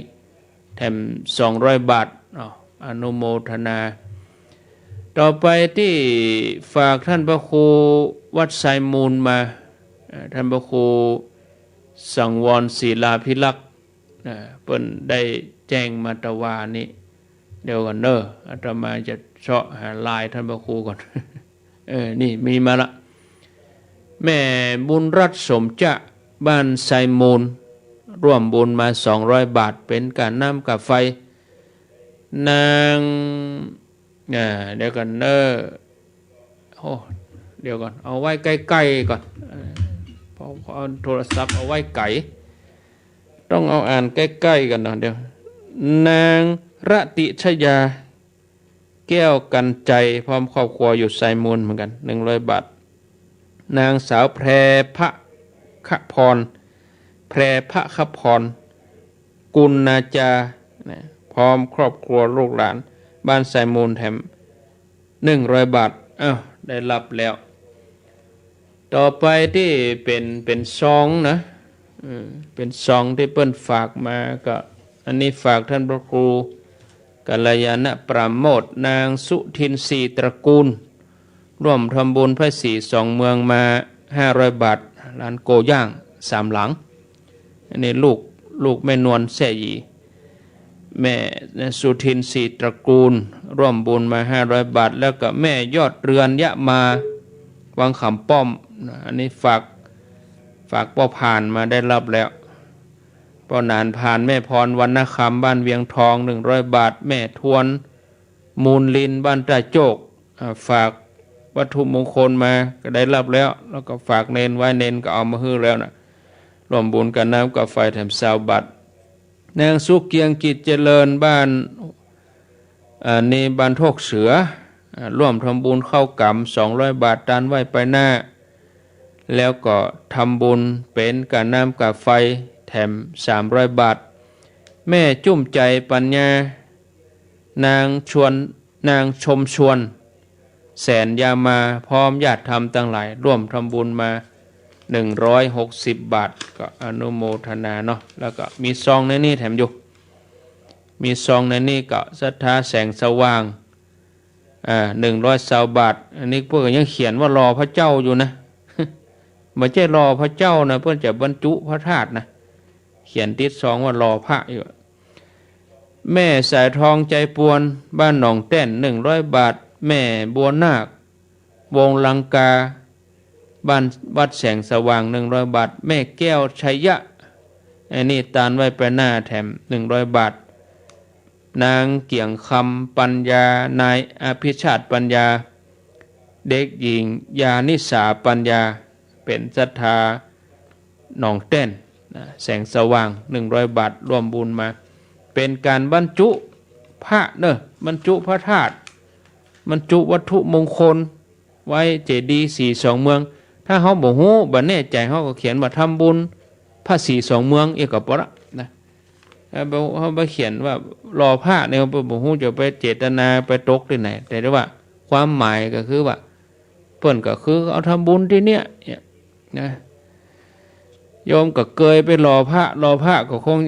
แถมสองร้อยบาท อ้าว อนุโมทนา ต่อไปตี้ฝากท่านพระครูวัดไซมูลมา เอ่อ ท่านพระครูสังวร ศิลาภิรักษ์ อ่า เปิ้นได้แจ้งมาตะวานี้ เดี๋ยวก่อนเนาะ อาตมาจะเซาะหาไลน์ท่านพระครูก่อน เออ นี่มีมาละ แม่บุญรัตน์ สมจะ บ้านไซมูล ร่วมบุญมาสองร้อยบาท เป๋นก๋าน้ำก๋าไฟ นาง อ่า เดี๋ยวก่อนเนาะ โอ้ เดี๋ยวก่อน เอาไว้ใก้ๆ ก่อน เออ เพราะเอาโทรศัพท์เอาไว้ไก๋ ต้องเอาอ่านใก้ๆ กั๋นเนาะ เดี๋ยว นางรติชยา แก้วกัญไจ พร้อมครอบครัวอยู่ไซมูลเหมือนกั๋น หนึ่งร้อยบาท นางสาวแพรพะคพร แพรพะคพร กุณาจา นะ พร้อมครอบครัวลูกหลาน บ้านไซมูลแถม หนึ่งร้อยบาท อ้าว ได้ฮับแล้ว ต่อไปตี้เป๋น เป๋นซองนะ อืม เป๋นซองตี้เปิ้นฝากมาก็ อันนี้ฝากต้านพระครูกัลยาณปราโมทย์ นางสุทินทร์ ศรีตระกูล ร่วมทำบุญพระศรีสองเมืองมา ห้าร้อยบาท ร้านโกย่างสามหลัง อันนี้ลูก ลูกแม่นวลแซ่หยี แม่สุทินทร์ ศรีตระกูล ร่วมบุญมา ห้าร้อยบาท แล้วก็แม่ยอดเรือนยะมา วังขามป้อม อันนี้ฝาก ฝากป้อผ่านมา ได้ฮับแล้ว ป้อหนานผ่าน แม่พร วรรณคำ บ้านเวียงทอง หนึ่งร้อยบาท แม่ทวน มูลลิน บ้านต้าโจก อ่า ฝากวัตถุมงคลมา ก็ได้ฮับแล้ว แล้วก็ฝากเณรไว้ เณรก็เอามาหื้อแล้วนะ ร่วมบุญก๋านน้ำก๋าไฟแถมซาวบาท นางสุขเกียงกิจเจริญ บ้าน อ่า นี่บ้านโทกเสือ อ่า ร่วมทำบุญข้าวก๋ำ สองร้อยบาท ตานไหว้ไปหน้า แล้วก็ทำบุญเป๋นก๋าน้ำก๋าไฟแถม สามร้อยบาท แม่จุ้มใจปัญญา นางชวน นางชมชวน แสนยามา พร้อมญาติธรรมตังหลาย ร่วมทำบุญมา หนึ่งร้อยหกสิบ บาท ก็อนุโมทนาเนาะ แล้วก็มีซองในนี้แถมอยู่ มีซองในนี้ก็ศรัทธาแสงสว่าง อ่า หนึ่งร้อยซาวบาท อันนี้เปิ้นก็ยังเขียนว่าหล่อพระเจ้าอยู่นะ บ่ใจ้หล่อพระเจ้านะ เปิ้นจะบรรจุพระธาตุนะ เขียนติดซองว่าหล่อพระอยู่ แม่สายทองใจปวน บ้านหนองแต้น หนึ่งร้อยบาท แม่บัวนาค วงศ์ลังกา บ้านวัดแสงสว่าง หนึ่งร้อยบาท แม่แก้วชัยยะ อันนี้ตานไหว้ไปหน้าแถม หนึ่งร้อยบาท นางเกียงคำปัญญา นายอภิชาติปัญญา เด็กหญิงญาณิสาปัญญา เป๋นศรัทธาหนองแต้นนะ แสงสว่าง หนึ่งร้อยบาท ร่วมบุญมา เป๋นก๋านบรรจุพระเนาะ บรรจุพระธาตุ บรรจุวัตถุมงคล ไว้เจดีย์ศรีสองเมือง ถ้าเฮาบ่ฮู้ บ่แน่ใจ๋ เฮาก็เขียนว่าทำบุญพระศรีสองเมือง เอียก็ปอละนะ เฮาบ่ เฮาบ่เขียนว่าหล่อพระเนี่ย เฮาบ่ฮู้จะไปเจตนาไปตกตี้ไหน แต่ว่าความหมายก็คือว่า เปิ้นก็คือเอาทำบุญตี้เนี่ย เนี่ยนะ โยมก็เกยไปหล่อพระ หล่อพระก็คง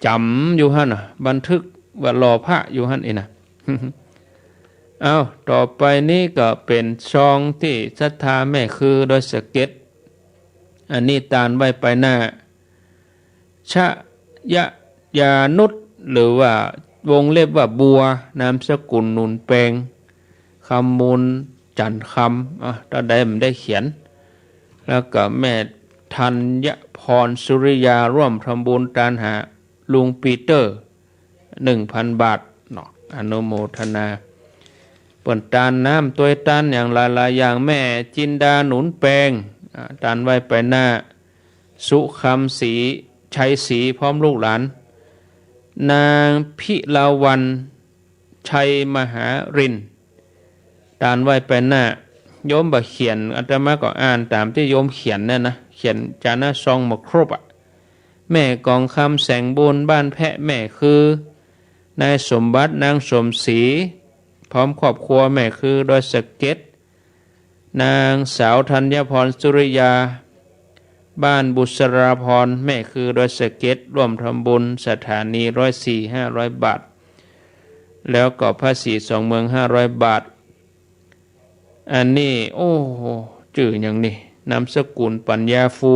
จ๋ำอยู่หั้นน่ะ บันทึกว่าหล่อพระอยู่หั้นเองนะ เอ้า ต่อไปนี้ก็เป๋นซองตี้ศรัทธาแม่คือดอยสะเก็ด อันนี้ตานไหว้ไปหน้า ชยยานุช หรือว่าวงเล็บว่าบัว นามสกุลหนุนแปง คำมูลจันทร์คำ อ่ะ ตาใดมันได้เขียน แล้วก็แม่ธัญพรสุริยา ร่วมทำบุญตานหาลุงปีเตอร์ หนึ่งพันบาทเนาะ อนุโมทนา เปิ้นตานน้ำตวยตานอย่างหลายๆ อย่าง แม่จินดาหนุนแปง อ่า ตานไหว้ไปหน้า สุคำศรี ชัยศรี พร้อมลูกหลาน นางพิลาวัลย์ ชัยมหารินทร์ ตานไหว้ไปหน้า โยมบ่เขียน อาตมาก็อ่านต๋ามตี้โยมเขียนเนี่ยนะ เขียนจาหน้าซองบ่ครบอะ แม่กองคำแสงบุญ บ้านแพะแม่คือ นายสมบัติ นางสมศรี พร้อมครอบครัวแม่คือดอยสะเก็ด นางสาวธัญพรสุริยา บ้านบุษราภรณ์ แม่คือดอยสะเก็ด ร่วมทำบุญสถานีร้อยสี่ ห้าร้อยบาท แล้วก็พระศรีสองเมือง ห้าร้อยบาท อันนี้ โอ้โห จื้อหยังนี่ นามสกุลปัญญาฟู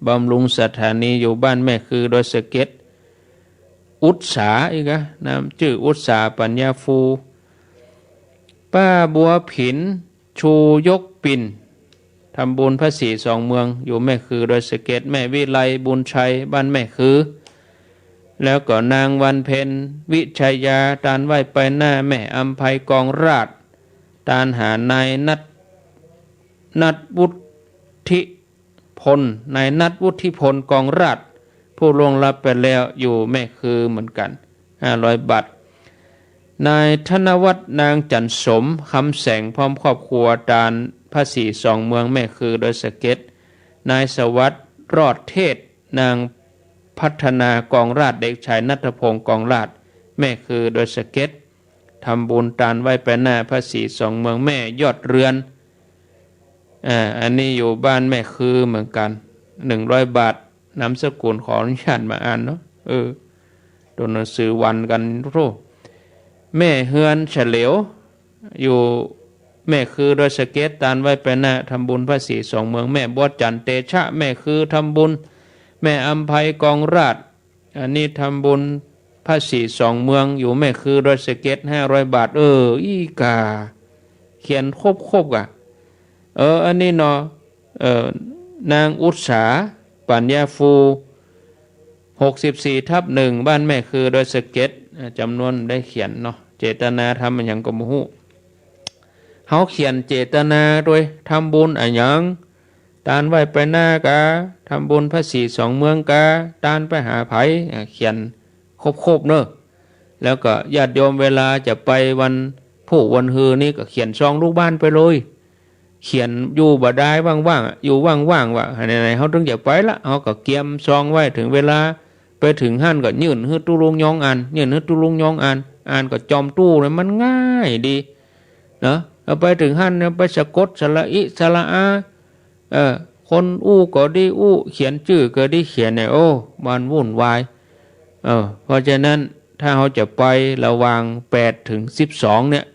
บำรุงสถานี อยู่บ้านแม่คือดอยสะเก็ด อุตสาอีกอะ นามจื้ออุตสาปัญญาฟู ป้าบัวผิน ชูยกปิ่น ทำบุญพระศรีสองเมือง อยู่แม่คือดอยสะเก็ด แม่วิไลบุญชัย บ้านแม่คือ แล้วก็นางวันเพ็ญ วิชยา ตานไหว้ไปหน้า แม่อำไพกองราช ตานหานายนัท นัทวุฒิพล นายนัทวุฒิพลกองราช ผู้ล่วงลับไปแล้ว อยู่แม่คือเหมือนกั๋น ห้าร้อยบาท นายธนวัฒน์ นางจันทร์สม คำแสง พร้อมครอบครัว ตานผ้าสีสองเมือง แม่คือ ดอยสะเก็ด นายสวัสดิ์ รอดเทศ นางพัฒนา กองราช เด็กชายณัฐพงษ์ กองราช แม่คือ ดอยสะเก็ด ทำบุญตานไหว้ไปหน้าผ้าสีสองเมือง แม่ยอดเรือน อ่า อันนี้อยู่บ้านแม่คือเหมือนกั๋น หนึ่งร้อยบาท นามสกุลขออนุญาตบ่อ่านเนาะ เออ ตั๋วหนังสือวันกั๋น โธ่ แม่เฮือนเฉลียว อยู่แม่คือ ดอยสะเก็ด ตานไหว้ไปหน้า ทำบุญผ้าสีสองเมือง แม่บัวจันทร์ เตชะ แม่คือ ทำบุญ แม่อำไพ กองราช อันนี้ทำบุญผ้าสีสองเมือง อยู่แม่คือ ดอยสะเก็ด ห้าร้อยบาท เออ อี้ก่า เขียนครบๆ ก่ะ เออ อันนี้เนาะ เอ่อ นางอุตสา ปัญญาฟู หกสิบสี่ทับหนึ่ง บ้านแม่คือ ดอยสะเก็ด อ่า จ๋ำนวนได้เขียนเนาะ เจตนาทำอะหยังก็บ่ฮู้ เฮาเขียนเจตนาตวย ทำบุญอะหยัง ตานไหว้ไปหน้ากา ทำบุญผ้าสีสองเมืองกา ตานไปหาใผ อ่า เขียนครบๆ เนาะ แล้วก็ญาติโยมเวลาจะไปวันพูกวันฮือนี่ก็เขียนซองลูกบ้านไปเลย เขียนอยู่บ่ดายว่างๆ อะ อยู่ว่างๆ ว่า ไหนๆ เฮาถึงจะไปละ เฮาก็เกียมซองไว้ ถึงเวลาไปถึงหั้นก็ยื่นหื้อตุ๊ลุงยองอ่าน ยื่นหื้อตุ๊ลุงยองอ่าน อ่านก็จ่อมตู้เลย มันง่ายดีเนาะ เอาไปถึงหั้นเนี่ย ไปสะกดสระอิสระอา เออ คนอู้ก็ดีอู้ เขียนจื้อก็ดีเขียนเนี่ย โอ้ มันวุ่นวาย เออ เพราะฉะนั้นถ้าเฮาจะไประหว่างแปดถึงสิบสองเนี่ย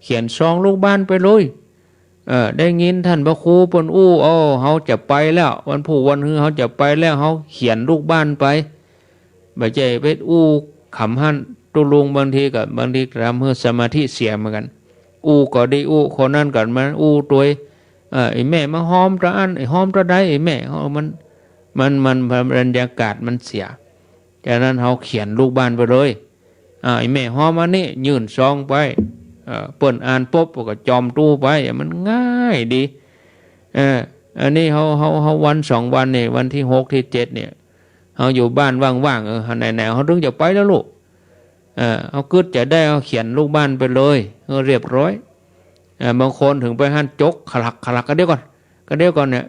เขียนซองลูกบ้านไปเลย เออ ได้ยินท่านพระครูเปิ้นอู้ โอ้ เฮาจะไปแล้ว วันพูกวันฮือเฮาจะไปแล้ว เฮาเขียนลูกบ้านไป บ่ใจ้ไปอู้ขำหั้น ตุ๊ลุงบางทีก็ บางทีก็ทำหื้อสมาธิเสียเหมือนกั๋น อู้ก็ดีอู้ คนนั้นก็มาอู้ตวย เออ ไอ้แม่มาฮอมตะอั้น ไอ้ฮอมตะใด ไอ้แม่ เออ มัน มัน มัน บรรยากาศมันเสีย ฉะนั้นเฮาเขียนลูกบ้านไปเลย อ่า ไอ้แม่ฮอมอันนี้ ยื่นซองไป เออ เปิ้นอ่านปุ๊บก็จ่อมตู้ไป มันง่ายดี เออ อันนี้เฮา เฮา เฮาวันสองวันนี่ วันที่หกที่เจ็ดเนี่ย เฮาอยู่บ้านว่างๆ เออ ไหนๆ เฮาถึงจะไปแล้วลูก เออ เฮากึ๊ดจะได้ เฮาเขียนลูกบ้านไปเลย เออ เรียบร้อย เออ บางคนถึงไปหั้นจกขลักขลัก ก็เดี๋ยวก่อน ก็เดี๋ยวก่อนเนี่ย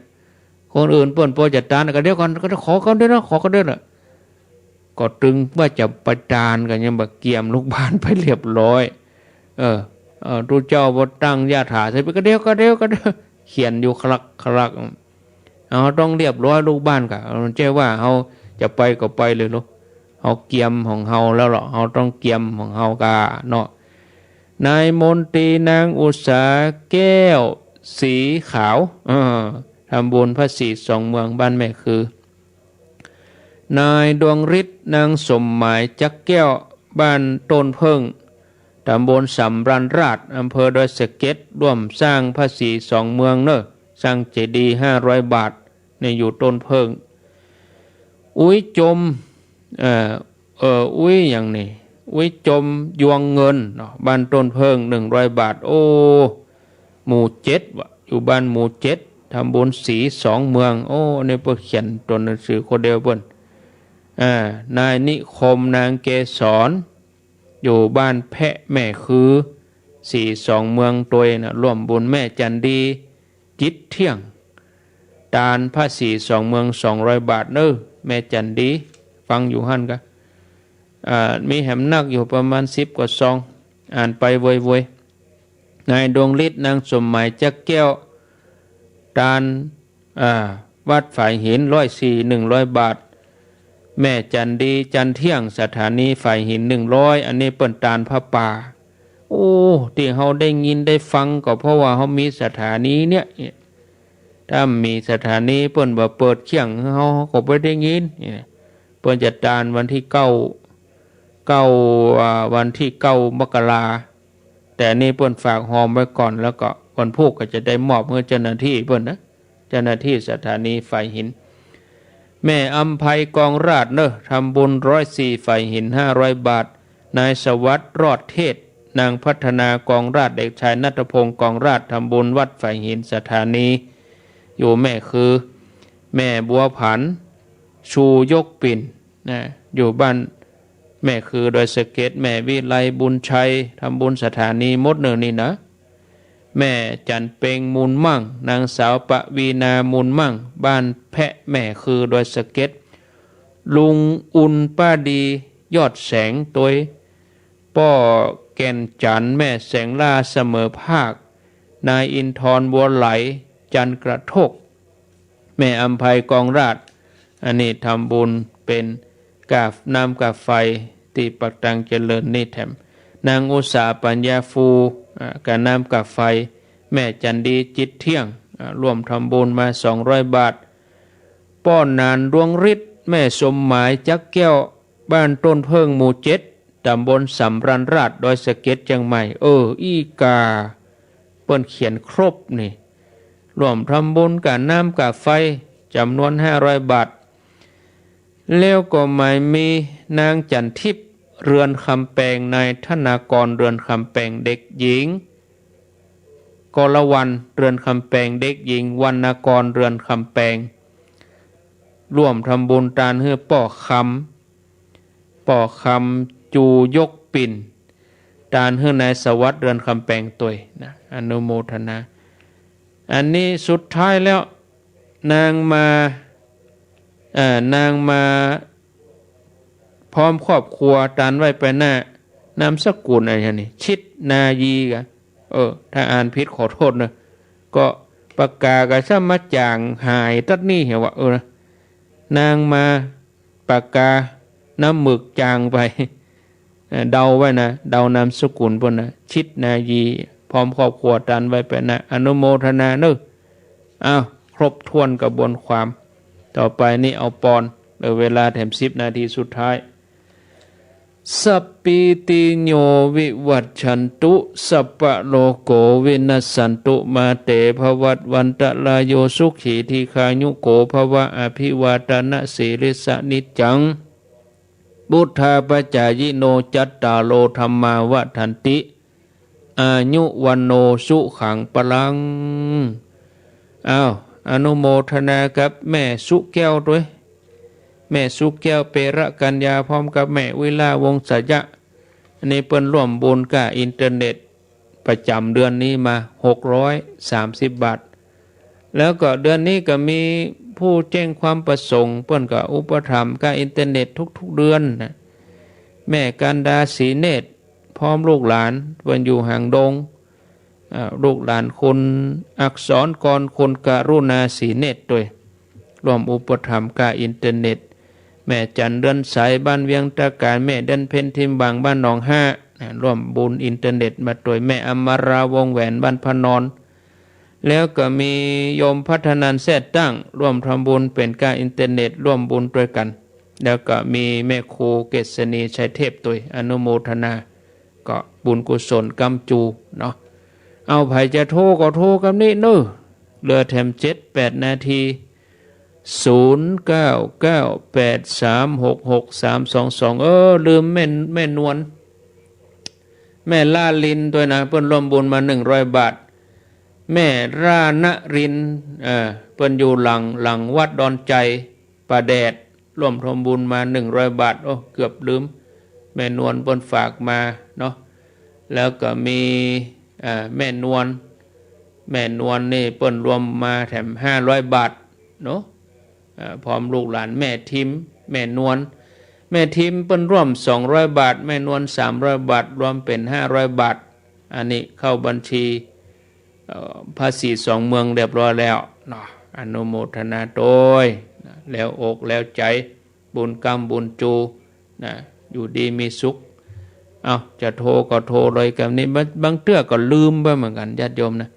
คนอื่นเปิ้นปอจะตาน ก็เดี๋ยวก่อน ก็ขอก่อนเด้อนะ ขอก่อนเด้อนะ ก็ตึงว่าจะไปตานก็ยังบ่เกียมลูกบ้านไปเรียบร้อย เออ เออ ตุ๊เจ้าบ่ตั้งยาถาใส่ไป ก็เดี๋ยว ก็เดี๋ยว ก็เดี๋ยว เขียนอยู่ขลักขลัก เฮาต้องเรียบร้อยลูกบ้านก่ะ บ่ใจ้ว่าเฮาจะไปก็ไปเลยเนาะ เฮาเกียมของเฮาแล้วเลาะ เฮาต้องเกียมของเฮาก่าเนาะ นายมนตรี นางอุตสาแก้ว สีขาว เออ ทำบุญผ้าสีสองเมือง บ้านแม่คือ นายดวงฤทธิ์ นางสมหมาย จักแก้ว บ้านต้นเผิ้ง ตำบลสำราญราษฎร์ อำเภอดอยสะเก็ด ร่วมสร้างผ้าสีสองเมืองเน่อ สร้างเจดีย์ ห้าร้อยบาท เนี่ย อยู่ต้นเผิ้ง อุ๊ยจม เอ่อ เอ่อ อุ๊ยหยังนี่ อุ๊ยจม ยวงเงินเนาะ บ้านต้นเผิ้ง หนึ่งร้อยบาท โอ้ หมู่เจ็ดวะ อยู่บ้านหมู่เจ็ด ทำบุญสีสองเมือง โอ้ นี่เปิ้นเขียนตั๋วหนังสือคนเดียวเปิ้น อ่า นายนิคม นางเกสร อยู่บ้านแพะแม่คือ สีสองเมืองตวยนะ ร่วมบุญแม่จันดี จิตเที่ยง ตานผ้าสีสองเมือง สองร้อยบาทเน่อ แม่จันดี ฟังอยู่หั้นก่ะ อ่า มีแหมนักอยู่ประมาณสิบกว่าซอง อ่านไปเวยๆ นายดวงฤทธิ์ นางสมหมาย จักแก้ว ตาน อ่า วัดฝายหิน ร้อยสี่ หนึ่งร้อยบาท แม่จันดี จันเที่ยง สถานีฝายหิน หนึ่งร้อย อันนี้เปิ้นตานผ้าป่า โอ้ ตี้เฮาได้ยินได้ฟังก็เพราะว่าเฮามีสถานีเนี่ย ถ้าบ่มีสถานีเปิ้นบ่เปิดเคี่ยงหื้อเฮา เฮาก็บ่ได้ยิน เนี่ย เปิ้นจะตานวันที่เก้า เก้า อ่า วันที่เก้ามกรา แต่อันนี้เปิ้นฝากฮอมไว้ก่อน แล้วก็วันพูกก็จะได้มอบหื้อเจ้าหน้าตี้เปิ้นนะ เจ้าหน้าตี้สถานีฝายหิน แม่อำไพ กองราชเน่อ ทำบุญ ร้อยสี่ ฝายหิน ห้าร้อยบาท นายสวัสดิ์ รอดเทศ นางพัฒนา กองราช เด็กชายณัฐพงษ์ กองราช ทำบุญวัดฝายหิน สถานี อยู่แม่คือ แม่บัวผัน ชูยกปิ่นนะ อยู่บ้านแม่คือดอยสะเก็ด แม่วิไลบุญชัย ทำบุญสถานีหมดเน่อนี่นะ แม่จันเปงมูลมั่ง นางสาวปวีณามูลมั่ง บ้านแพะแม่คือดอยสะเก็ด ลุงอุ่นป้าดียอดแสงตวย ป้อแก่นจันทร์ แม่แสงล่าเสมอภาค นายอินทร์บัวไหล จันทร์กระโทก แม่อำไพกองราช อันนี้ทำบุญเป๋นกาน้ำกาไฟตี้ปักตังเจริญนี่แถม นางอุษาปัญญาฟู อ่า กาน้ำกาไฟ แม่จันดีจิตเที่ยง อ่า ร่วมทำบุญมาสองร้อยบาท ป้อหนานดวงฤทธิ์ แม่สมหมายจักแก้ว บ้านต้นเผิ้งหมู่เจ็ด ต๋ำบลสำราญราษฎร์ ดอยสะเก็ด เจียงใหม่ เออ อี้กา เปิ้นเขียนครบนี่ ร่วมทำบุญกาน้ำกาไฟ จ๋ำนวนห้าร้อยบาท แล้วก็หมายมีนางจันทิพย์ เรือนคำแปง นายธนากร เรือนคำแปง เด็กหญิง กรวรรณ เรือนคำแปง เด็กหญิง วรรณกร เรือนคำแปง ร่วมทำบุญตานหื้อป้อคำ ป้อคำจูยกปิ่น ตานหื้อนายสวัสดิ์ เรือนคำแปงตวยนะ อนุโมทนา อันนี้สุดท้ายแล้ว นางมา เอ่อ นางมา พร้อมครอบครัว ตานไว้ไปหน้า นามสกุลอะไรนี่ ชิดนายีกะ เออ ถ้าอ่านผิดขอโทษเนอะ ก็ปากกากะซ้ำมาจ่างหายตัดนี่เหรอวะ เออนะ นางมาปากกาน้ำหมึกจางไป เอ่อ เดาไว้นะ เดานามสกุลเปิ้นนะ ชิดนายี พร้อมครอบครัวตานไว้ไปนะ อนุโมทนาเนอะ อ้าว ครบถ้วนกระบวนความ ต่อไปนี่เอาปอน เหลือเวลาแถมสิบนาทีสุดท้าย สัพพีติโยวิวัชชันตุ สัพพะโรโควินัสสันตุ มาเตภวัตวันตะราโย สุขีทีฆายุโกภวะ อภิวาทะนะสีลิสสะนิจจัง วุฑฒาปะจายิโน จัตตาโรธัมมาวัฑฒันติ อายุวัณโณสุขังพลัง อ้าว อนุโมทนากับแม่สุแก้วตวย แม่สุแก้ว เประกัญญา พร้อมกับแม่วิลาวงศยะ อันนี้เปิ้นร่วมบุญก้าอินเทอร์เน็ตประจ๋ำเดือนนี้มา หกร้อยสามสิบ บาท แล้วก็เดือนนี้ก็มีผู้แจ้งความประสงค์ เปิ้นก็อุปถัมภ์ก้าอินเทอร์เน็ตทุกๆ เดือนนะ แม่กันดา ศรีเนตร พร้อมลูกหลาน เปิ้นอยู่หางดง อ่า ลูกหลานคุณอักษรกร คุณกรุณา ศรีเนตรตวย ร่วมอุปถัมภ์ก้าอินเทอร์เน็ต แม่จันเรือนใส บ้านเวียงตะการ แม่เดือนเพ็ญ ทิมบาง บ้านหนองฮะ อ่า ร่วมบุญอินเทอร์เน็ตมาตวย แม่อมราวงแหวน บ้านพระนอน แล้วก็มีโยมพัฒนันท์ แซ่ตั้ง ร่วมทำบุญเป๋นก้าอินเทอร์เน็ต ร่วมบุญตวยกั๋น แล้วก็มีแม่ครูเกษณี ชัยเทพตวย อนุโมทนา ก็บุญกุศลก้ำจูเนาะ เอา ใผจะโทรก็โทรกำนี้เนอะ เหลือแถมเจ็ดแปดนาที ศูนย์เก้าเก้าแปดสามหกหกสามสองสอง เออ ลืมแม่ แม่นวล แม่ล่าลินตวยนะ เปิ้นร่วมบุญมาหนึ่งร้อยบาท แม่ร่านริน เอ่อ เปิ้นอยู่หลัง หลังวัดดอนไจ ป่าแดด ร่วมทำบุญมาหนึ่งร้อยบาท โอ้ เกือบลืม แม่นวลเปิ้นฝากมาเนาะ แล้วก็มี เอ่อ แม่นวล แม่นวลนี่เปิ้นร่วมมาแถมห้าร้อยบาทเนาะ เอ่อ พร้อมลูกหลาน แม่ทิม แม่นวล แม่ทิมเปิ้นร่วมสองร้อยบาท แม่นวลสามร้อยบาท รวมเป๋นห้าร้อยบาท อันนี้เข้าบัญชี เอ่อ ภาษีสองเมืองเรียบร้อยแล้วเนาะ อนุโมทนาตวยนะ แล้วอกแล้วใจ๋ บุญก้ำบุญจูนะ อยู่ดีมีสุข เอ้า จะโทรก็โทรเลยกำนี้ บาง บางเตื้อก็ลืมไปเหมือนกั๋น ญาติโยมนะ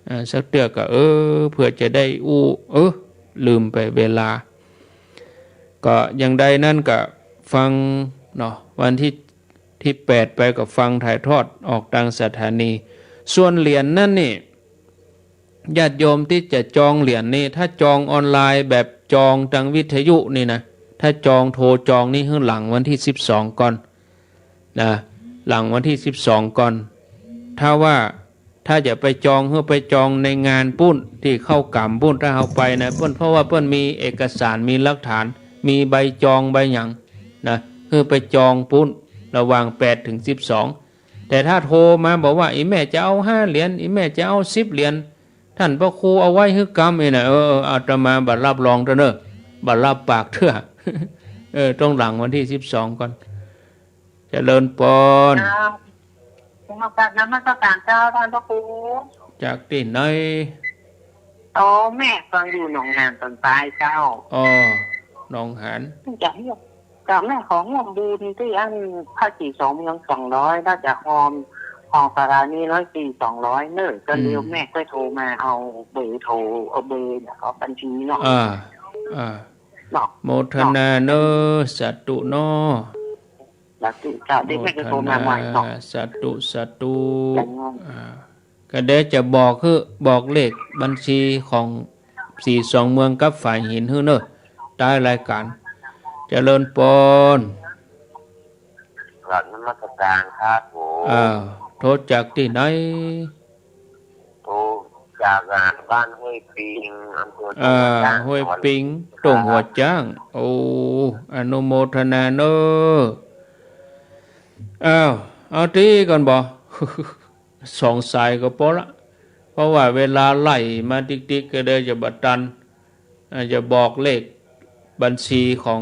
อ่า สักเตื้อก็ เออ เผื่อจะได้อู้ เออ ลืมไปเวลา ก็อย่างใดนั้นก็ฟังเนาะ วันที่ ที่แปดไปก็ฟังถ่ายทอดออกตางสถานี ส่วนเหรียญนั่นนี่ ญาติโยมตี้จะจองเหรียญนี่ ถ้าจองออนไลน์แบบจองตางวิทยุนี่นะ ถ้าจองโทรจองนี่หื้อหลังวันที่สิบสองก่อนนะ หลังวันที่สิบสองก่อน ถ้าว่า ถ้าจะไปจอง หื้อไปจองในงานปู้น ตี้เข้ากล่ำปู้น ถ้าเฮาไปนะ เปิ้น เพราะว่าเปิ้นมีเอกสาร มีหลักฐาน มีใบจองใบหยังนะ หื้อไปจองปู๊น ระหว่างแปดเถิงสิบสอง แต่ถ้าโทรมาบอกว่า อี่แม่จะเอาห้าเหรียญ อี่แม่จะเอาสิบเหรียญ ต้านพระครูเอาไว้หื้อกำนี่นะ เออ เออ อาตมาบ่รับรองเตื้อเน่อ บ่รับปากเตื้อ เออ ต้องหลังวันตี้สิบสองก่อน เจริญปอน เจ้า นมัสการ นมัสการเจ้าต้านพระครู จากตี้ไหน อ๋อ แม่ฟังอยู่หนองหานตอนใต้เจ้า อ๋อ หนองหาน เจ้า เจ้า แม่ของ่วมบุญตี้อันภาษีสองเมืองสองร้อย แล้วจะฮอมของสถานีร้อยสี่สองร้อยเน่อ ก็เดี๋ยว อืม แม่ก็โทรมาเอาเบอร์โทร เอาเบอร์ แล้วก็บัญชีเนาะ อ่า อ่า เนาะ โมทนาเน่อ สาธุเนาะ สาธุเจ้า เดี๋ยวแม่จะโทรมาใหม่เนาะ โมทนา สาธุ สาธุ เจ้า อ่า ก็เดี๋ยวจะบอกหื้อ บอกเลขบัญชีของสีสองเมืองกับฝ่ายหินหื้อเน่อ ท้ายรายการ เจริญปอน กราบนมัสการครับผม อ่า โทรจากตี้ไหน โทรจาก อ่า บ้านห้วยปิง อำเภอ อ่า ตรงหัวช้าง ห้วยปิง จังหวัด ตรงหัวช้าง โอ้ อนุโมทนาเน่อ อ้าว เอาตี้ก่อนบ่ สองสายก็ปอละ เพราะว่าเวลาไล่มาติ๊กๆ ก็เดี๋ยวจะบ่ตัน อ่า จะบอกเลขบัญชีของ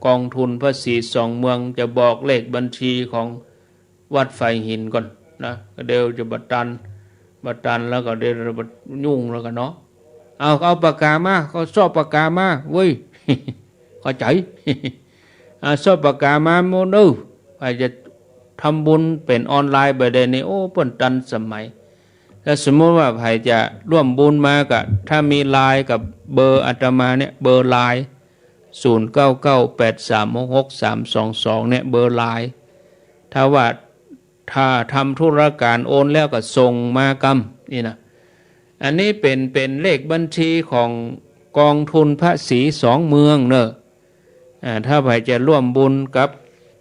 กองทุนภาษีสองเมือง จะบอกเลขบัญชีของวัดฝ่ายหินก่อนนะ ก็เดี๋ยวจะบ่ตัน บ่ตันแล้วก็เดี๋ยวจะบ่ยุ่งแล้วกั๋นเนาะ เอา เอาปากกามา ก็ซ้อปากกามาเว้ย เข้าใจ๋ อ่า ซ้อปากกามาหมดเน่อ ใผจะทำบุญเป๋นออนไลน์บ่าเดี่ยวนี้ โอ้ เปิ้นตันสมัย ถ้าสมมุติว่าใผจะร่วมบุญมาก็ ถ้ามีไลน์กับเบอร์อาตมาเนี่ย เบอร์ไลน์ ศูนย์เก้าเก้าแปดสามหกหกสามสองสอง เนี่ย เบอร์ไลน์ ถ้าว่า ถ้าทำธุรก๋านโอนแล้วก็ส่งมากำนี่นะ อันนี้เป๋น เป๋นเลขบัญชีของกองทุนภาษีสองเมืองเน่อ อ่า ถ้าใผจะร่วมบุญกับ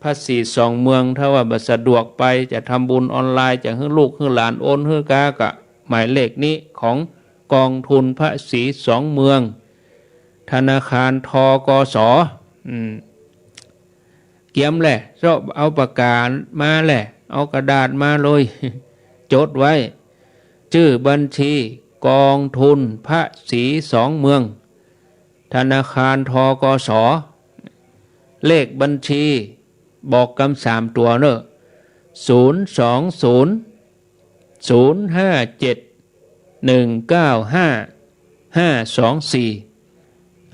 ภาษีสองเมือง ถ้าว่าบ่สะดวกไป จะทำบุญออนไลน์ จะหื้อลูกหื้อหลานโอนหื้อก้า ก็หมายเลขนี้ของกองทุนภาษีสองเมือง ธนาคาร ธ.ก.ส. อืม เกียมแหละ ซ้อเอาปากกามาแหละ เอากระดาษมาเลย จดไว้ จื้อบัญชี กองทุนภาษีสองเมือง ธนาคาร ธ.ก.ส. เลขบัญชี บอกกำสามตั๋วเน่อ ศูนย์สองศูนย์ ศูนย์ห้าเจ็ด หนึ่งเก้าห้า ห้าสองสี่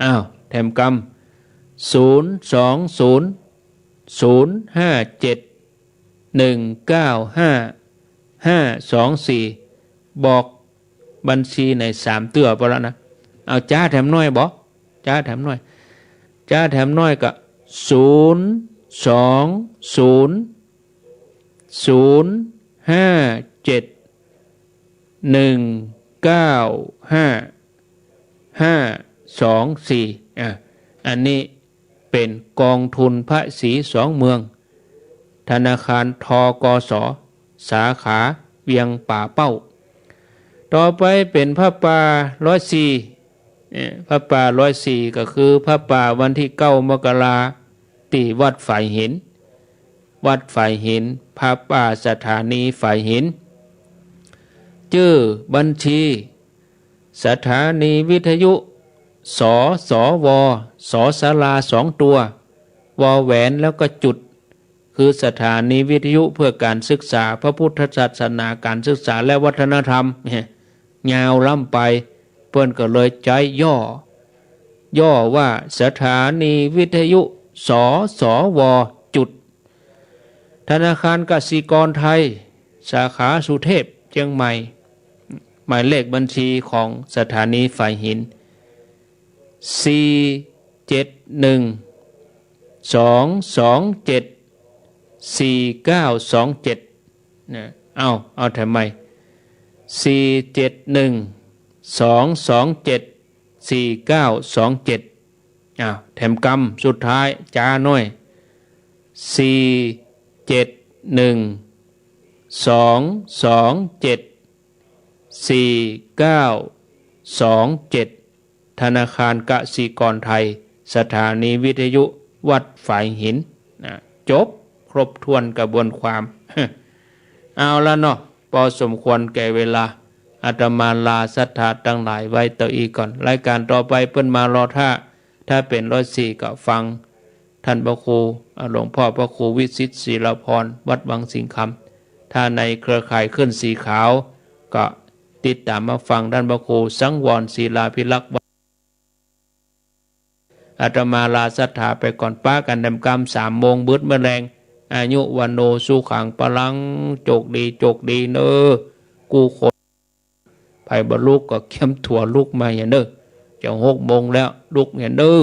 อ้าว แถมกำ ศูนย์สองศูนย์ ศูนย์ห้าเจ็ด หนึ่งเก้าห้า ห้าสองสี่ บอกบัญชีไหนสามเตื้อปอละนะ เอาจ๊าแถมน้อยบ่ จ๊าแถมน้อย จ๊าแถมน้อยก็ ศูนย์สองศูนย์ ศูนย์ห้าเจ็ด หนึ่งเก้าห้า ห้าสองสี่ อ่ะ อันนี้เป๋นกองทุนภาษีสองเมือง ธนาคาร ธ.ก.ส. สาขาเวียงป่าเป้า ต่อไปเป๋นผ้าป่าร้อยสี่ เอ่อ ผ้าป่าร้อยสี่ ก็คือผ้าป่าวันตี้เก้ามกรา ตี้วัดฝายหิน วัดฝายหิน ผ้าป่าสถานีฝายหิน จื้อบัญชี สถานีวิทยุ ส.ส.ว. ส.ศาลา สองตั๋ว ว.แหวน แล้วก็จุด คือสถานีวิทยุเพื่อการศึกษาพระพุทธศาสนา การศึกษาและวัฒนธรรม เนี่ย ยาวล้ำไป เปิ้นก็เลยใจ๊ย่อ ย่อว่าสถานีวิทยุ ส.ส.ว. จุด ธนาคารกสิกรไทย สาขาสุเทพ เจียงใหม่ หมายเลขบัญชีของสถานีฝายหิน สี่เจ็ดหนึ่ง สองสองเจ็ด สี่เก้าสองเจ็ด นะ เอา เอาแถมใหม่ สี่เจ็ดหนึ่ง สองสองเจ็ด สี่เก้าสองเจ็ด อ้าว แถมกำสุดท้าย จ๊าน้อย สี่เจ็ดหนึ่ง สองสองเจ็ด สี่เก้าสองเจ็ด ธนาคารกสิกรไทย สถานีวิทยุวัดฝายหิน นะ จบครบถ้วนกระบวนความ เอาละเนาะ ปอสมควรแก่เวลา อาตมาลาศรัทธาตังหลายไว้เต้าอี้ก่อน รายก๋านต่อไปเปิ้นมารอถ้า ถ้าเป๋นร้อยสี่ก็ฟัง ท่านพระครู อ่า หลวงพ่อพระครูวิสิทธิ์ศิลปร วัดวังสิงห์คำ ถ้าในเครือข่ายคลื่นสีขาว ก็ติดต๋ามมาฟังท่านพระครูสังวรศิลาภิรักษ์ อาตมาลาศรัทธาไปก่อน ปะกั๋นแหมกำสามโมงบึดเมื่อแลง อายุ วัณโณ สุขัง พลัง โจคดี โจคดีเน่อ กู้คน ใผบ่ลุกก็เกียมตั๋วลุกมาเหียเน่อ จะหกโมงแล้ว ลุกเหียเน่อ